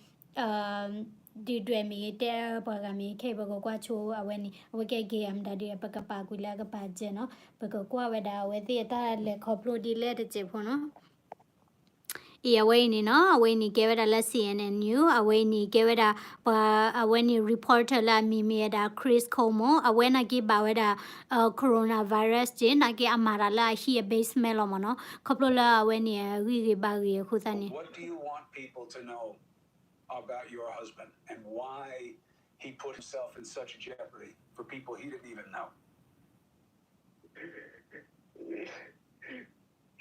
ဒုၣ်ဒွဲၣ်မ့ၢ်ဂ့ၤ တဲပှၤဂၤမ့ၢ်ဂ့ၤ ခဲအံၤပကကွၢ်ဆိအဝဲန့ၣ် အဝဲကဲ gay အမတၤဒုး ပကပာ်ကွံာ်လၢအကပာ်စဲးနီၤ ပကကွၢ်ဝဲဒၣ်အဝဲသ့ၣ်အတၢ်လဲၤခီဖျိဒ်လဲၣ်တစဲးဖိနီၤ အံၤအဝဲအံၤန့ၣ်နီၤ အဝဲအံၤန့ၣ်ကဲဝဲဒၣ်လၢ CNN News အဝဲအံၤန့ၣ်ကဲဝဲဒၣ် ပှၤ အဝဲန့ၣ် reporter လၢအမံၤမ့ၢ်ဝဲဒၣ် Chris Cuomo အဝဲနာ်က့ဘၣ်ဝဲဒၣ် coronavirus က့ နာ်က့အမၤတၢ်လၢအဟံၣ်အ basement လီၤမ့ၢ်နီၤ ခီဖျိလၢအဝဲန့ၣ် အဂံၢ်ဂ့ၤဘါဂ့ၤအဃိသတးန့ၣ် What do you want people to know about your husband and why he put himself in such jeopardy for people he didn't even know?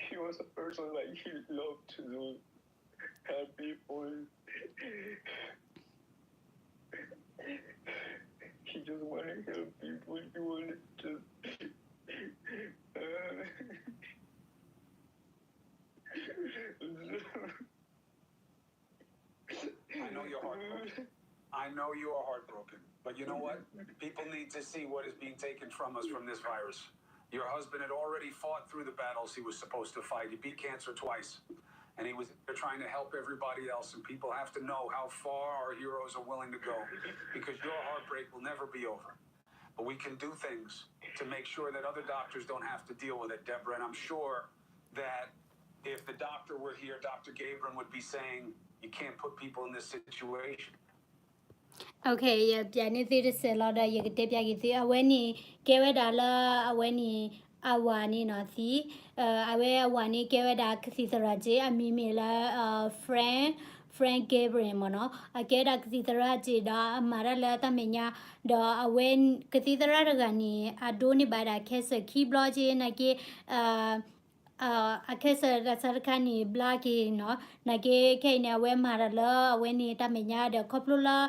He was a person like he loved to do help people. He just wanted to help people. He wanted to. Uh, I know you're heartbroken. I know you are heartbroken. But you know what? People need to see what is being taken from us from this virus. Your husband had already fought through the battles he was supposed to fight. He beat cancer twice. And he was there trying to help everybody else. And people have to know how far our heroes are willing to go because your heartbreak will never be over. But we can do things to make sure that other doctors don't have to deal with it, Deborah. And I'm sure that if the doctor were here, Doctor Gabriel would be saying, you can't put people in this situation. Okay, ယပျးန့ၢ်သုတစဲးလီၤဒီး ယကတဲပျးက့ၤသု အဝဲန့ၣ် ကဲဝဲဒၣ်လၢ အဝဲန့ၣ် အဝၤန့ၣ်နီၤသံ, အဝဲအဝၤန့ၣ် ကဲဝဲဒၣ်ကသံၣ်သရၣ်က့ အမံၤမ့ၢ်လၢ Frank, Frank Gabriel မ့ၢ်နီၤ, အကဲဝဲဒၣ်ကသံၣ်သရၣ်က့ဒီး အမၤတၢ်လၢတၢ်မဲာ်ညါ, ဒီးအဝဲ ကသံၣ်သရၣ်တဂၤန့ၣ် အဒိးန့ၢ်ဘၣ်ဒၣ် cancer ခံဘျီက့ နာ်က့ အ cancer တၢ်ဆါတခါန့ၣ် ဘျါက့ၤနီၤ, နာ်က့ခဲအံၤန့ၣ် အဝဲမၤတၢ်လၢအဝဲန့ၣ်တၢ်မဲာ်ညါဒီး ခီဖျိလၢ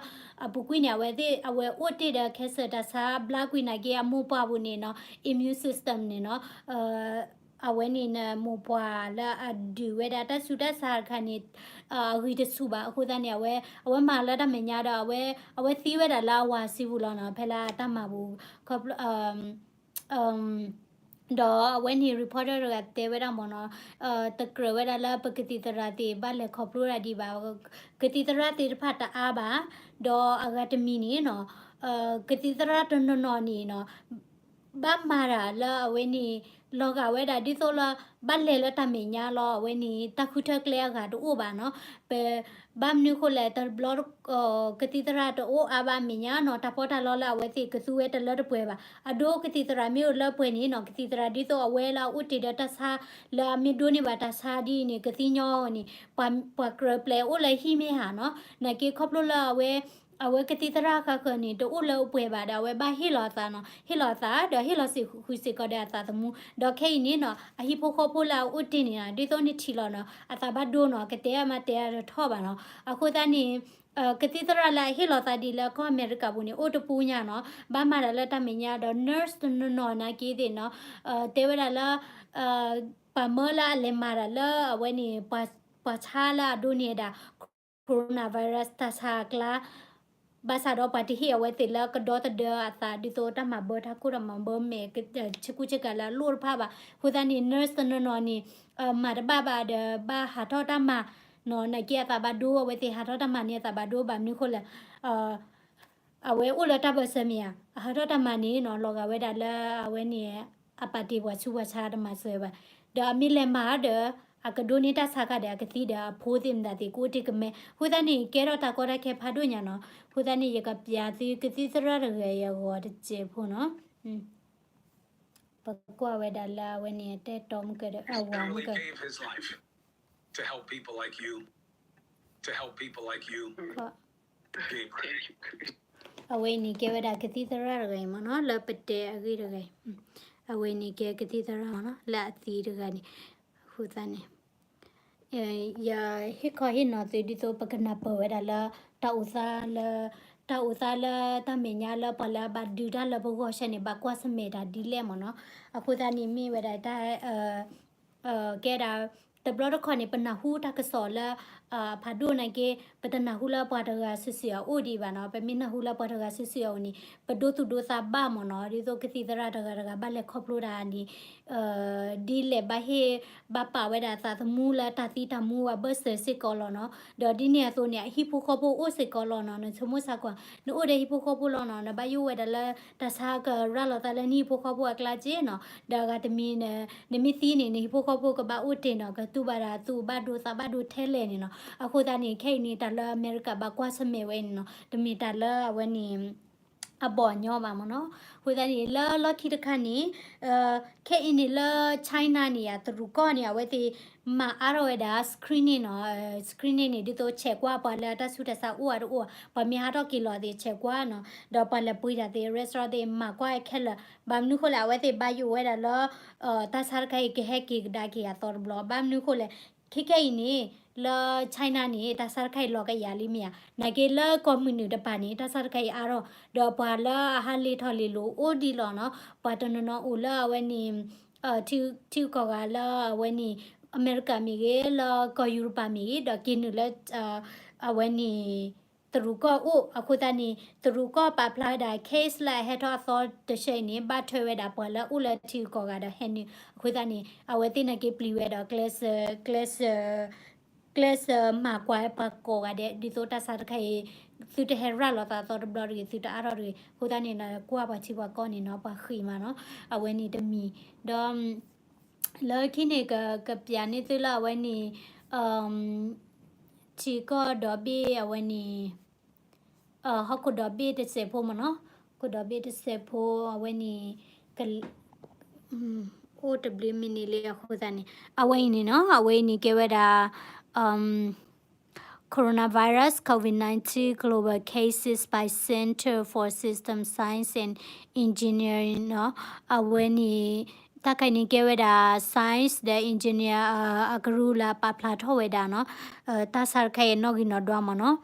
အပူၤကွံာ်န့ၣ် အဝဲသ့ၣ် အဝဲအိၣ်တ့ၢ်ဒီး cancer တၢ်ဆါဘျါကွံာ်နာ်က့ အမိၢ်ပှၢ်ပူၤန့ၣ်နီၤ immune system န့ၣ်နီၤ, အဝဲန့ၣ်နမိၢ်ပှၢ်လၢအဒုးဝဲဒၣ် တၢ်ဆူးတၢ်ဆါတခါန့ၣ် အဂံၢ်တဆူၣ်ဘၣ်. အဃိသတးန့ၣ် အဝဲ အဝဲမၤလၢတၢ်မဲာ်ညါဒီး အဝဲ အဝဲသံဝဲဒၣ်လၢအဝၤစုပူၤလီၤနီၤ, ဖဲလၢအတၢ်မၤပူၤ ခီဖျိ ဒီးအဝဲန့ၣ် reporter တဂၤတဲဝဲဒၣ်မ့ၢ်နီၤ, တကြၢးဝဲဒၣ်လၢပကသံၣ်သရၣ်သ့ၣ်ဘၣ်လဲၤခီဖျိတၢ်ဒံးဘၣ်, ကသံၣ်သရၣ်သ့ၣ်တဖၣ်တအါဘၣ်, ဒီးအဂၤတမံၤန့ၣ်နီၤ, ကသံၣ်သရၣ်တနီၤနီၤန့ၣ်နီၤ ဘၣ်မၤတၢ်လၢအဝဲန့ၣ် လီၤဂာ်ဝဲဒၣ်ဒ်သိးလၢ ဘၣ်လဲၤလၢတၢ်မဲာ်ညါလီၤ အဝဲန့ၣ် တၢ်ဃုထၢကျဲအဂၤတအိၣ်ဘၣ်နီၤ, ပ ဘၣ်မနုၤဃိလဲၣ် တဘျီ ကသံၣ်သရၣ်တအိၣ်အါဘၣ်အမဲာ်ညါနီၤ, တၢ်ပီးတၢ်လီလၢအဝဲသ့ၣ်ကသူဝဲတလၢတပှဲၤဘၣ်. အဒိကသံၣ်သရၣ်မ့ၢ်အိၣ်လၢပှဲၤန့ၣ်နီၤ, ကသံၣ်သရၣ်ဒ်သိးအဝဲလၢအအိၣ်တ့ၢ်ဒီးတၢ်ဆါ လၢအမ့ၢ်ဒိးန့ၢ်ဘၣ်တၢ်ဆါဒ်အံၤန့ၣ် ကသံၣ်ညီအီၤန့ၣ် ပှၤကြၢးပျဲအိၣ်လၢဟံၣ်မ့ၢ်ဧါနီၤ, နာ်က့ခီဖျိလၢအဝဲ အဝဲကသံၣ်သရၣ်ဃၣ်ဃၢၤန့ၣ် တအိၣ်လၢအပှဲၤဘၣ်ဒီး အဝဲဘၣ်ဟ့ၣ်လီၤအသးနီၤ, ဟ့ၣ်လီၤအသးဒီးဟ့ၣ်လီၤစ့ၢ်ကီးဒီးအသးသမူ, ဒီးခဲအံၤန့ၣ်နီၤ အဟံၣ်ဖိဃီဖိလၢအအိၣ်တ့ၢ်န့ၣ်နီၤ ဒ်သိးန့ၣ်ထံၣ်လီၤနီၤ အသးဘၣ်ဒိနီၤ, ကတဲအမၤတဲအတထီၣ်ဘၣ်နီၤ. အဃိသတးန့ၣ် ကသံၣ်သရၣ်လၢအဟ့ၣ်လီၤသးဒ်လၢကီၢ်အမဲရကၤပူၤန့ၣ် အိၣ်တပူၤညါနီၤ, ဘၣ်မၤတၢ်လၢတၢ်မဲာ်ညါဒီး nurse တနီၤနီၤနာ်က့သ့ၣ်နီၤ, တဲဝဲဒၣ်လၢ ပှၤမၢလၢအလဲၤမၤတၢ်လၢအဝဲန့ၣ် ပှၤဆါလၢအဒိးန့ၢ်ဒၣ် coronavirus တၢ်ဆါအကျါ, ဘၣ်ဆၣ်ဒီးပှၤတဟ့ၣ်အဝဲသ့ၣ်လၢကဒီသဒၢအသး ဒ်သိးတၢ်မၤဘၢတၢ်ခိၣ်တၢ်မၤဘၢမဲာ် ဆ့ကူဆ့ကၤလၢအလိၣ်တဖၣ်ဘၣ်. အဃိသတးန့ၣ် nurse တနီၤနီၤန့ၣ် မၤတဘၣ်ဘၣ်ဒီး ဘၣ်ဟးထီၣ်တၢ်မၤနီၤ, နာ်က့အသးဘၣ်ဒိ အဝဲသ့ၣ်ဟးထီၣ်တၢ်မၤန့ၣ် အသးဘၣ်ဒိဘၣ်မနုၤဃိလဲၣ် အဝဲအိၣ်လၢတၢ်ဘၢၣ်စၢၤမ့ၢ်ဧါ, အဟးထီၣ်တၢ်မၤန့ၣ်နီၤ လီၤဂာ်ဝဲဒၣ်လၢအဝဲန့ၣ် အပာ်တ့ၢ်ပှၤဆူးပှၤဆါတမၤစၢၤဘၣ်. ဒီးအမ့ၢ်လဲၤမၤဒီး အကဒိးန့ၢ်တၢ်ဆါခါဒီး အကသံဒီးအဖိသ့ၣ်မတၤသ့ၣ် ကအိၣ်တ့ၢ်ကမဲ. အဃိသတးန့ၣ် ကဲထီၣ်တၢ်ကီတၢ်ခဲဖးဒိၣ်ညါနီၤ. အဃိသတးန့ၣ် ယကပျးသုကသံၣ်သရၣ်တဂၤအံၤအဂီၤတစဲးဖိနီၤ. ပကွၢ်ဝဲဒၣ်လၢအဝဲန့ၣ် တဲတီမုၢ်ကၢဒီး အဝၤမုၢ်ကၢ to help people like you, to help people like you. အဝဲအံၤန့ၣ် ကဲဝဲဒၣ်ကသံၣ်သရၣ်တဂၤအံၤမ့ၢ်နီၤ, လၢပတဲအဂ့ၢ်တဂၤအံၤ, အဝဲအံၤန့ၣ် ကဲကသံၣ်သရၣ်မ့ၢ်နီၤ, လၢအသံတဂၤန့ၣ်, အဃိသတးန့ၣ် ယဟ့ၣ်ခီဟ့ၣ်နီၤသု ဒ်သိးပကနၢ်ပၢၢ်ဝဲဒၣ်လၢ တၢ်အိၣ်သးလၢ တၢ်အိၣ်သးလၢတၢ်မဲာ်ညါလၢပှၤလၢအဘၣ်ဒုးတၢ်လၢပဂီၢ်ဆၢန့ၣ် ဘၣ်ကွၢ်ဆၢၣ်မဲာ်တၢ်ဒ်လဲၣ်မ့ၢ်နီၤ. အဃိသတးန့ၣ်မ့ၢ်ဝဲဒၣ်တၢ် ကဲဒၣ် တဘျီတခီၣ်န့ၣ် ပနၢ်ဟူတၢ်ကစီၣ်လၢ ဖးဒိၣ်နာ်က့ ပတနၢ်ဟူလၢပှၤတဂၤစုာ်စုာ်အအိၣ်ဒံးဘၣ်နီၤ. ပမ့ၢ်နၢ်ဟူလၢပှၤတဂၤစုာ်စုာ်အအိၣ်န့ၣ် ပဒိသူၣ်ဒိသးဘၣ်မ့ၢ်နီၤ. ဒ်သိးကသံၣ်သရၣ်တဂၤတဂၤဘၣ်လဲၤခီဖျိတၢ်န့ၣ် ဒ်လဲၣ်ဘၣ်ဟ့ၣ် ဘၣ်ပာ်ဝဲဒၣ်သးသမူလၢတၢ်သံတၢ်မူအဘၢၣ်စၢၤစ့ၢ်ကီးလီၤနီၤ. ဒီးဒ်န့ၣ်အသိးန့ၣ် အဟံၣ်ဖိဃီဖိအိၣ်စ့ၢ်ကီးလီၤနီၤ. နဆိကမိၣ်ဆၢကွၢ် နအိၣ်ဒီးဟံၣ်ဖိဃီဖိလီၤနီၤ. နဘၣ်ယိၣ်ဝဲဒၣ်လၢ တၢ်ဆါကရၤလီၤသးလၢနဟံၣ်ဖိဃီဖိအကျါက့နီၤ. ဒီးအဂၤတမံၤ နမ့ၢ်သံန့ၣ် နဟံၣ်ဖိဃီဖိကဘၣ်အိၣ်တ့ၢ်နီၤ, ကတူၢ်ဘၣ်ဒီးသူၣ်ဘၣ်ဒိသးဘၣ်ဒိထဲလဲၣ်န့ၣ်နီၤ. အဃိသတးန့ၣ် ခဲအံၤန့ၣ် တၢ်လၢအမဲရကၤဘၣ်ကွၢ်ဆၢၣ်မဲာ်ဝဲန့ၣ်နီၤ, တမ့ၢ်တၢ်လၢအဝဲန့ၣ် အဘီၣ်အညီဘၣ်မ့ၢ်နီၤ. အဃိသတးန့ၣ် လၢလီၢ်ခံတခါန့ၣ် ခဲအံၤန့ၣ်လၢ China န့ၣ် အတရူးကီၢ်န့ၣ် အဝဲသ့ၣ်မၤအါထီၣ်ဝဲဒၣ် screening နီၤ. screening န့ၣ် ဒ်သိးဆဲးကွၢ်ပှၤလၢတၢ်ဆူးတၢ်ဆါအိၣ်အတအိၣ်, ပှၤမ့ၢ်ဟးထီၣ်က့ၤလီၤသ့ၣ်ဆဲးကွၢ်နီၤ. ဒီးပှၤလဲၤပှ့ၤတၢ်သ့ၣ် restaurant သ့ၣ် မၤကွၢ်ခဲလၢာ်. ဘၣ်မနုၤဃိလဲၣ် အဝဲသ့ၣ်ဘၣ်ယိၣ်ဝဲဒၣ်လၢ တၢ်ဆါတခါအံၤ ကဟဲက့ၤကဒါက့ၤအသီတဘျီ. ဘၣ်မနုၤဃိလဲၣ် ခဲခဲအံၤန့ၣ် လၢ China န့ၣ် တၢ်ဆါတခါအံၤလီၤကယၤလံမ့ၢ်ဧါ. နာ်က့လၢကီၢ်မုၢ်နုာ်တပၤန့ၣ် တၢ်ဆါတခါအံၤအါထီၣ်, ဒီးပှၤလၢအဟးလ့ၤထီၣ်လ့ၤလီၤအိၣ်ဒံးလီၤနီၤ. ပှၤတနီၤနီၤအိၣ်လၢအဝဲန့ၣ် ထံဂုၤကီၢ်ဂၤလၢအဝဲန့ၣ် အမဲရကၤမ့ၢ်ဂ့ၤ လၢကီၢ်ယူရပၤမ့ၢ်ဂ့ၤ ဒီးက့ၤနုာ်လၢ အဝဲန့ၣ် တရူးကီၢ်အိၣ်. အဃိသတးန့ၣ် တရူးကီၢ်ပာ်ဖျါဝဲဒၣ် case လၢအဟဲထီၣ်အသီတဆၢအံၤန့ၣ် ဘၣ်ထွဲဝဲဒၣ်ပှၤလၢအိၣ်လၢထံဂုၤကီၢ်ဂၤဒီးဟဲနုာ်. အဃိသတးန့ၣ် အဝဲသ့ၣ်နာ်က့ပျံၤဝဲဒီး ကျဲးစၢး ကျဲးစၢး ကျဲးစၢးမၤကွၢ်ပှၤကိးဂၤဒဲး ဒ်သိးတၢ်ဆါတခါအံၤ သုတဟဲရၤလီၤသးသီတဘျီတဂ့ၤ သုတအါထီၣ်တဂ့ၤ အဃိသတးန့ၣ်ဒီး ကွၢ်ပှၤထံပှၤကီၢ်န့ၣ်နီၤ ပှၤဃ့မးနီၤ အဝဲန့ၣ်တမံၤ ဒီး လၢခံန့ၣ် က ကပျးန့ၢ်သုလၢအဝဲန့ၣ် ထံကီၢ်ဒီဘ့ၣ်အဝဲန့ၣ် ဟီၣ်ခိၣ်ဒီဘ့ၣ်တစဲးဖိမ့ၢ်နီၤ ဟီၣ်ခိၣ်ဒီဘ့ၣ်တစဲးဖိ အဝဲန့ၣ် က အိၣ်တဘျုးမံးနံးလံအဃိသတးန့ၣ် အဝဲအံၤန့ၣ်နီၤ အဝဲအံၤန့ၣ်ကဲဝဲဒၣ် coronavirus COVID nineteen global cases by Center for System Science and Engineering နီၤ အဝဲန့ၣ် တၢ်ခဲအံၤန့ၣ်ကဲဝဲဒၣ် science ဒီး engineer အကရူၢ်လၢအပာ်ဖျါထီၣ်ဝဲဒၣ်နီၤ တၢ်ဆါတခါအံၤနီၣ်ဂံၢ်နီၣ်ဒွးမ့ၢ်နီၤ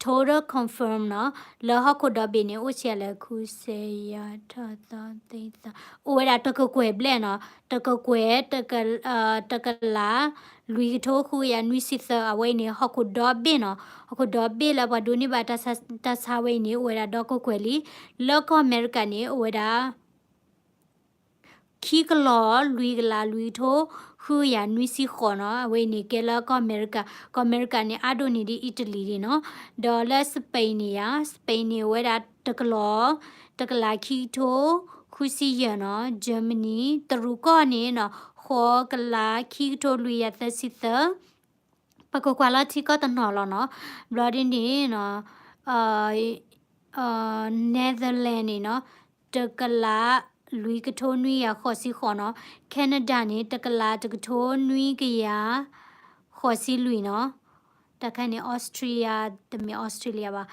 total confirm နီၤ လၢဟီၣ်ခိၣ်ဒီဘ့ၣ်န့ၣ် အိၣ်ဆံးလဲၣ် ဃုဆံယဲၢ် ထီၣ်သီသ့သီ အိၣ်ဝဲဒၣ်တကကွဲၢ်ဘျဲၣ်နီၤ တကကွဲၢ် တကလး လွံၢ်ကထိဃုကယၤနွံဆံသၢ အဝဲအံၤန့ၣ် ဟီၣ်ခိၣ်ဒီဘ့ၣ်နီၤ ဟီၣ်ခိၣ်ဒီဘ့ၣ်လၢပှၤဒိးန့ၢ်ဘၣ်တၢ်ဆါဝဲအံၤန့ၣ် အိၣ်ဝဲဒၣ်ဒီကကွဲၢ်လံ လၢကီၢ်အမဲရကၤန့ၣ် အိၣ်ဝဲဒၣ် ခံကလီၤလွံၢ်ကလးလွံၢ်ကထိ ဃုကယၤနွံဆံဃိးနီၤ အဝဲအံၤန့ၣ်ကဲလၢကီၢ်အမဲရကၤ ကီၢ်အမဲရကၤန့ၣ် အါဒိၣ်န့ၢ်ဒ်အံၣ်တလံၤလံနီၤ ဒီးလၢ Spain န့ၣ်ယါ Spain န့ၣ် အိၣ်ဝဲဒၣ်တကလီၤ တကလးခံကထိ ဃုဆံယဲၢ်နီၤ Germany တရူးကီၢ်န့ၣ်နီၤ ဃိးကလးခံကထိလွံၢ်ကယၤသၢဆံသၢ ပကကွၢ်လၢထံကီၢ်တနီၤလီၤနီၤ ဘျီဒ်န့ၣ်နီၤ Netherlands န့ၣ်နီၤ တကလး လွံၢ်ကထိနွံကယၤဃိးဆံဃိးနီၤ Canada န့ၣ် တကလးတကထိနွံကယၤ ဃိးဆံလွံၢ်နီၤ တၢ်ခါန့ၣ် Austria တမ့ၢ် Australia ဘၣ်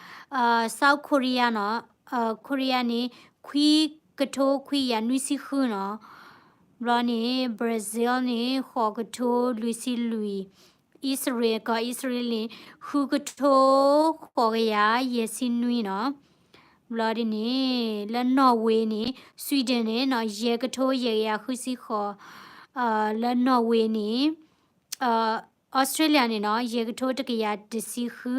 South Korea နီၤ Korea န့ၣ် ခွံကထိခွံကယၤနွံဆံဃုနီၤ ဘျီန့ၣ် Brazil န့ၣ် ဃိးကထိလွံၢ်ဆံလွံၢ် အံၣ်စရ့လး ကီၢ်အံၣ်စရ့လးန့ၣ် ဃုကထိဃိးကယၤယဲၢ်ဆံနွံနီၤ ဘျီဒ်န့ၣ် လၢ Norway န့ၣ် Sweden န့ၣ်နီၤ ယဲၢ်ကထိယဲၢ်ကယၤဃုဆံဃိး လၢ Norway န့ၣ် Australia န့ၣ်နီၤ ယဲၢ်ကထိတကယၤတဆံဃု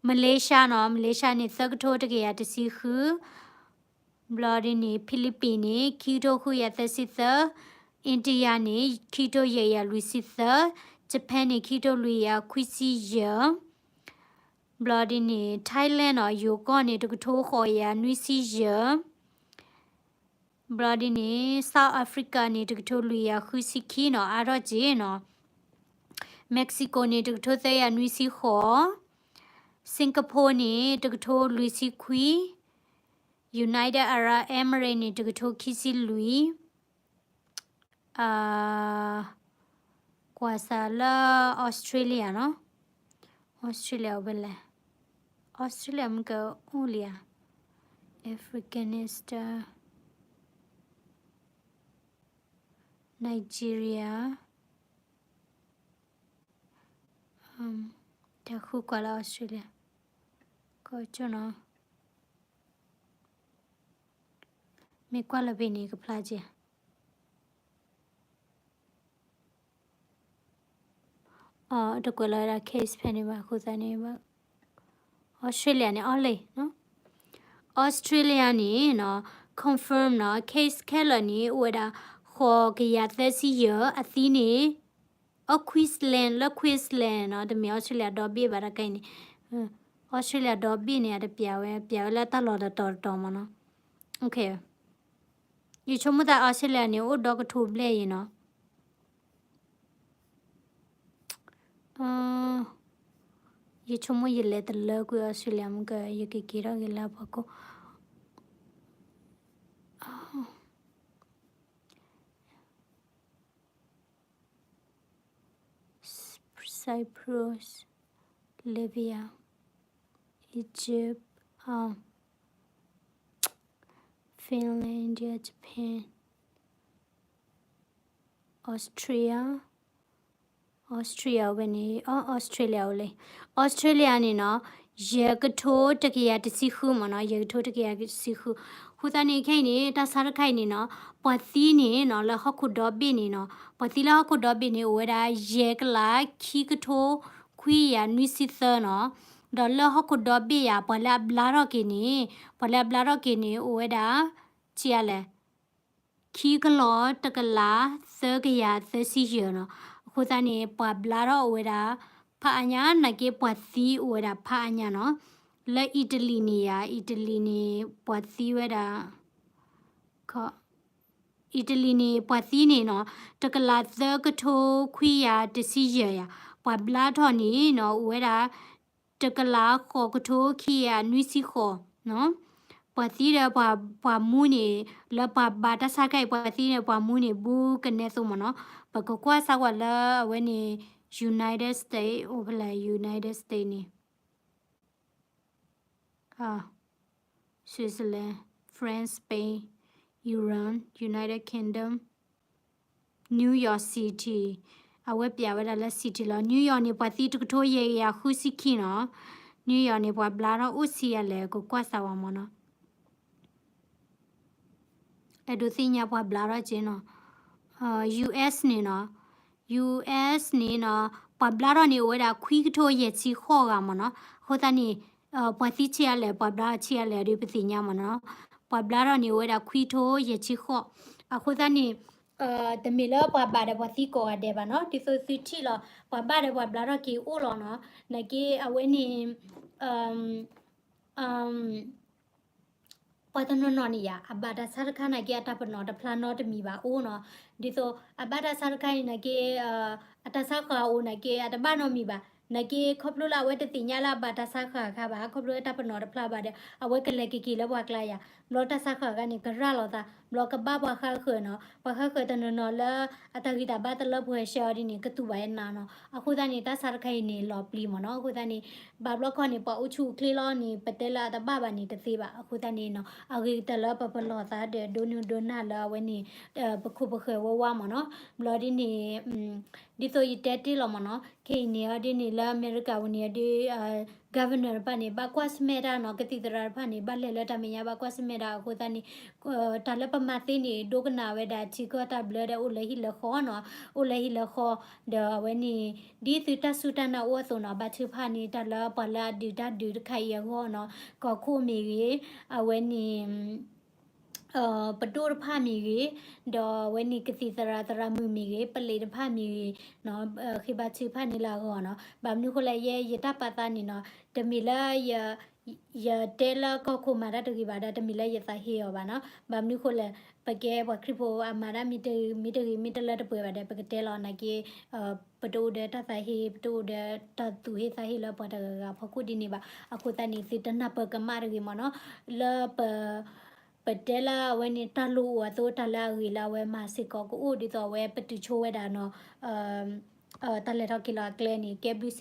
Malaysia နီၤ Malaysia န့ၣ် သၢကထိတကယၤတဆံဃု ဘျီဒ်န့ၣ် Philippines န့ၣ် ခံကထိဃုကယၤသၢဆံသၢ India န့ၣ် ခံကထိယဲၢ်ကယၤလွံၢ်ဆံသၢ Japan န့ၣ် ခံကထိလွံၢ်ကယၤခွံဆံယဲၢ် ဘျီဒ်န့ၣ် Thailand နီၤ ယိၤကီၢ်န့ၣ် တကထိဃိးကယၤနွံဆံယဲၢ် ဘျီဒ်န့ၣ် South Africa န့ၣ် တကထိလွံၢ်ကယၤဃုဆံခံနီၤ အါထီၣ်က့နီၤ Mexico န့ၣ် တကထိသၢကယၤနွံဆံဃိး Singapore န့ၣ် တကထိလွံၢ်ဆံခွံ United Arab Emirates န့ၣ် တကထိခံဆံလွံၢ် ကွၢ်စးလၢ Australia နီၤ Australia အိၣ်ဖဲလဲၣ် Australia မ့ၢ်ကအိၣ်လံဧါ Afghanistan Nigeria တၢ်ဃုကွၢ်လၢ Australia ကီၢ်ကၠိနီၤ မ့ၢ်ကွၢ်လၢဖဲန့ၣ်ကဖျါက့ၤ တကွဲးလီၤဝဲဒၣ် case ဖဲန့ၣ်ဘၣ် အဃိသတးန့ၣ် Australia န့ၣ် အီၣ်လံ Australia န့ၣ်နီၤ confirm နီၤ case ခဲလၢာ်န့ၣ် အိၣ်ဝဲဒၣ် ဃိးကယၤသၢဆံယဲၢ် အသံန့ၣ် အ Queensland လၢ Queensland နီၤ တမ့ၢ် Australia ဒီဘ့ၣ်ဘၣ်တခါအံၤန့ၣ် Australia ဒီဘ့ၣ်န့ၣ် အတပျးဝဲ ပျးဝဲလၢတၢ်လီၢ်တတီၤတတီၤမ့ၢ်နီၤ ယဆိကမိၣ်သး Australia န့ၣ် အိၣ်ဒီကထိဘျဲၣ်အံၤနီၤ ယဆိကမိၣ်ယလဲၤတလၢကွံာ် Australia မ့ၢ်က ယကက့ၤထီၣ်က့ၤလၢအဖီခိၣ် Cyprus, Libya, Egypt, Finland, India, Japan, Austria, Austria ဝဲန့ၣ် Australia အိၣ်လံ Australia န့ၣ်နီၤ ယဲၢ်ကထိတကယၤတဆံဃုမ့ၢ်နီၤ ယဲၢ်ကထိတကယၤတဆံဃု အဃိသတးန့ၣ် ခဲအံၤန့ၣ် တၢ်ဆါတခါအံၤန့ၣ်နီၤ ပှၤသံန့ၣ်နီၤ လၢဟီၣ်ခိၣ်ဒီဘ့ၣ်န့ၣ်နီၤ ပှၤသံလၢဟီၣ်ခိၣ်ဒီဘ့ၣ်န့ၣ် အိၣ်ဝဲဒၣ် ယဲၢ်ကလးခံကထိခွံကယၤနွံဆံသၢနီၤ ဒီးလၢဟီၣ်ခိၣ်ဒီဘ့ၣ်ယၤ ပှၤလၢအဘျါထီၣ်က့ၤန့ၣ် ပှၤလၢအဘျါထီၣ်က့ၤန့ၣ် အိၣ်ဝဲဒၣ် ဆံးအါလဲၣ် ခံကလီၢ်တကလးသၢကယၤသၢဆံယဲၢ်နီၤ. အဃိသတးန့ၣ် ပှၤဘျါထီၣ်အိၣ်ဝဲဒၣ် ဖးအါညါ နာ်က့ပှၤသံအိၣ်ဝဲဒၣ်ဖးအါညါနီၤ. လၢအံၣ်တလံၤန့ၣ်ယၤ, အံၣ်တလံၤန့ၣ် ပှၤသံဝဲဒၣ် အံၣ်တလံၤန့ၣ် ပှၤသံန့ၣ်နီၤ, တကလးသၢကထိခွံကယၤတဆံယဲၢ်ယၤ, ပှၤဘျါထီၣ်န့ၣ်နီၤ အိၣ်ဝဲဒၣ် တကလးဃိးကထိခံကယၤနွံဆံဃိးနီၤ. ပှၤသံဒီးပှၤမူန့ၣ် လၢပှၤဘၣ်တၢ်ဆါတခါအံၤ ပှၤသံဒီးပှၤမူန့ၣ် ဘူးကနဲသိးမ့ၢ်နီၤ. ပကကွၢ်စၢ်ကွၢ်လၢအဝဲန့ၣ် United States အိၣ်ဖဲလဲၣ် United States န့ၣ် Switzerland, France, Spain, Iran, United Kingdom, New York City, အဝဲပျးဝဲဒၣ်လၢ city လီၤ. New York န့ၣ် ပှၤသံတကထိယဲၢ်ကယၤဃုဆံခံနီၤ. New York န့ၣ် ပှၤဘျါထီၣ်အိၣ်ဆံးအါလဲၣ် ကကွၢ်စၢ်ဝဲမ့ၢ်နီၤ. အဲၣ်ဒိးသ့ၣ်ညါပှၤဘျါထီၣ်က့နီၤ. US န့ၣ်နီၤ, US န့ၣ်နီၤ ပှၤဘျါထီၣ်န့ၣ်အိၣ်ဝဲဒၣ်ခွံကထိယဲၢ်ဆံဃိးဂၤမ့ၢ်နီၤ. အဃိသတးန့ၣ် ပှၤသံဆံးအါလဲၣ် ပှၤဘျါထီၣ်ဆံးအါလဲၣ်ဒီးပသ့ၣ်ညါမ့ၢ်နီၤ. ပှၤဘျါထီၣ်န့ၣ်အိၣ်ဝဲဒၣ်ခွံကထိယဲၢ်ဆံဃိး. အဃိသတးန့ၣ် တမ့ၢ်လၢပှၤဘၣ်ဒီးပှၤသံကိးဂၤဒဲးဘၣ်နီၤ. ဒ်သိးသုထံၣ်လီၤ ပှၤဘၣ်ဒီးပှၤဘျါထီၣ်က့ၤအိၣ်လီၤနီၤ. နာ်က့အဝဲန့ၣ် ပှၤတနီၤနီၤန့ၣ်ယၤ အဘၣ်တၢ်ဆါတခါနာ်က့ အတၢ်ပနီၣ်တဖျါနီတမံၤဘၣ်အိၣ်နီၤ. ဒ်သိးအဘၣ်တၢ်ဆါတခါအံၤနာ်က့ အတၢ်ဆါဃၢၤအိၣ်နာ်က့ အတဘၣ်နီတမံၤဘၣ်. နာ်က့ခီဖျိလၢအဝဲတသ့ၣ်ညါလၢအဘၣ်တၢ်ဆါဃၢၤအခါဘၣ်, ခီဖျိလၢတၢ်ပနီၣ်တဖျါဘၣ်ဒီး အဝဲကလဲၤက့ၤက့ၤလၢပှၤကျါယၤ. ဘျီတၢ်ဆါဃၢၤအခါန့ၣ် ကရၢ်လိာ်သး, ဘျီကဘၣ်ပှၤဃါဃၢၤနီၤ. ပှၤဃါဃၢၤတနီၤနီၤလၢ အတၢ်ဂံၢ်တၢ်ဘါတလၢပှဲၤဆှၢအီၤဒ်န့ၣ် ကတူၢ်ဘၣ်ယဲနၤနီၤ. အဃိသတးန့ၣ် တၢ်ဆါတခါအံၤန့ၣ် လီၤပျံၤမ့ၢ်နီၤ. အဃိသတးန့ၣ် ဘၣ်ဘျီခီန့ၣ် ပှၤအိၣ်ဆူၣ်အိၣ်ချ့လီၤန့ၣ် ပတဲလၢအတဘၣ်ဘၣ်န့ၣ်တသ့ဘၣ်. အဃိသတးန့ၣ်နီၤ အဂ့ၤကတၢၢ်လၢပပလီၢ်သးဒီးဒိးနုာ်ဒိးနၢ်လၢအဝဲန့ၣ် ပခိၣ်ပဃၢၤဝဲဝါမ့ၢ်နီၤ. ဘျီဒ်န့ၣ် ဒ်သိးယတဲတ့ၢ်လီၤမ့ၢ်နီၤ, ခဲအံၤန့ၣ်အီၤဒ်န့ၣ် လၢအမဲရကၤပူၤန့ၣ်အီၤဒ် governor တဖၣ်န့ၣ် ဘၣ်ကွၢ်ဆၢၣ်မဲာ်တၢ်နီၤ, ကသံၣ်သရၣ်တဖၣ်န့ၣ် ဘၣ်လဲၤလၢတၢ်မဲာ်ညါ ဘၣ်ကွၢ်ဆၢၣ်မဲာ်တၢ်. အဃိသတးန့ၣ် တၢ်လၢပမၤသ့န့ၣ် ဒိကနၣ်ဝဲဒၣ်ထံကီၢ်တၢ်ဘျၢဒီးအိၣ်လၢဟံၣ်လၢဃီနီၤ, အိၣ်လၢဟံၣ်လၢဃီ, ဒီးအဝဲန့ၣ် ဒ်သုတၢ်စူၢ်တၢ်နာ်အိၣ်အသိးနီၤ, ဘၣ်ထုကဖၣ်န့ၣ် တၢ်လၢပှၤလၢအဒုးတၢ်ဒုးတခါအံၤအဂီၢ်နီၤ, ကီၢ်ခိၣ်မ့ၢ်ဂ့ၤ, အဝဲန့ၣ် ပဒိၣ်တဖၣ်မ့ၢ်ဂ့ၤ, ဒီးအဝဲန့ၣ်ကသံၣ်သရၣ်သရၣ်မုၣ်မ့ၢ်ဂ့ၤ, ပလံးတဖၣ်မ့ၢ်ဂ့ၤ, ဃ့ဘါထုကဖၣ်န့ၣ်လၢအဂီၢ်နီၤ. ဘၣ်မနုၤဃိလဲၣ် ယဲယတၢ်ပာ်သးန့ၣ်နီၤ, တမ့ၢ်လၢ ယတဲလၢကီၢ်ခိၣ်မၤတၢ်တဂ့ၤဘၣ်ဒီး တမ့ၢ်လၢယသးဟ့အီၤဘၣ်နီၤ. ဘၣ်မနုၤဃိလဲၣ် ပကဲပှၤခရံာ်ဖိအမၤတၢ်မ့ၢ်တဂ့ၤ မ့ၢ်တဂ့ၤ မ့ၢ်တလၢတပှဲၤဘၣ်ဒီး ပကတဲလီၤနာ်က့ ပတအိၣ်ဒီးတၢ်သးဟ့ ပတအိၣ်ဒီးတၢ်သူၣ်ဟ့သးဟ့လၢပှၤတဂၤဂၤအဖီခိၣ်ဒ်န့ၣ်ဘၣ်. အဃိသတးန့ၣ် သုတနၢ်ပၢၢ်ကမၣ်တဂ့ၤမ့ၢ်နီၤ, လၢပ ပတဲလၢအဝဲန့ၣ် တၢ်လိၣ်အိၣ်အသိး တၢ်လၢအဂ့ၤလၢအဝဲမၤစ့ၢ်ကီးကအိၣ် ဒ်သိးအဝဲပတုာ်ဆိဝဲဒၣ်နီၤ, တၢ်လဲၤထီၣ်က့ၤလီၤအကျဲန့ၣ် ကဲဘျုး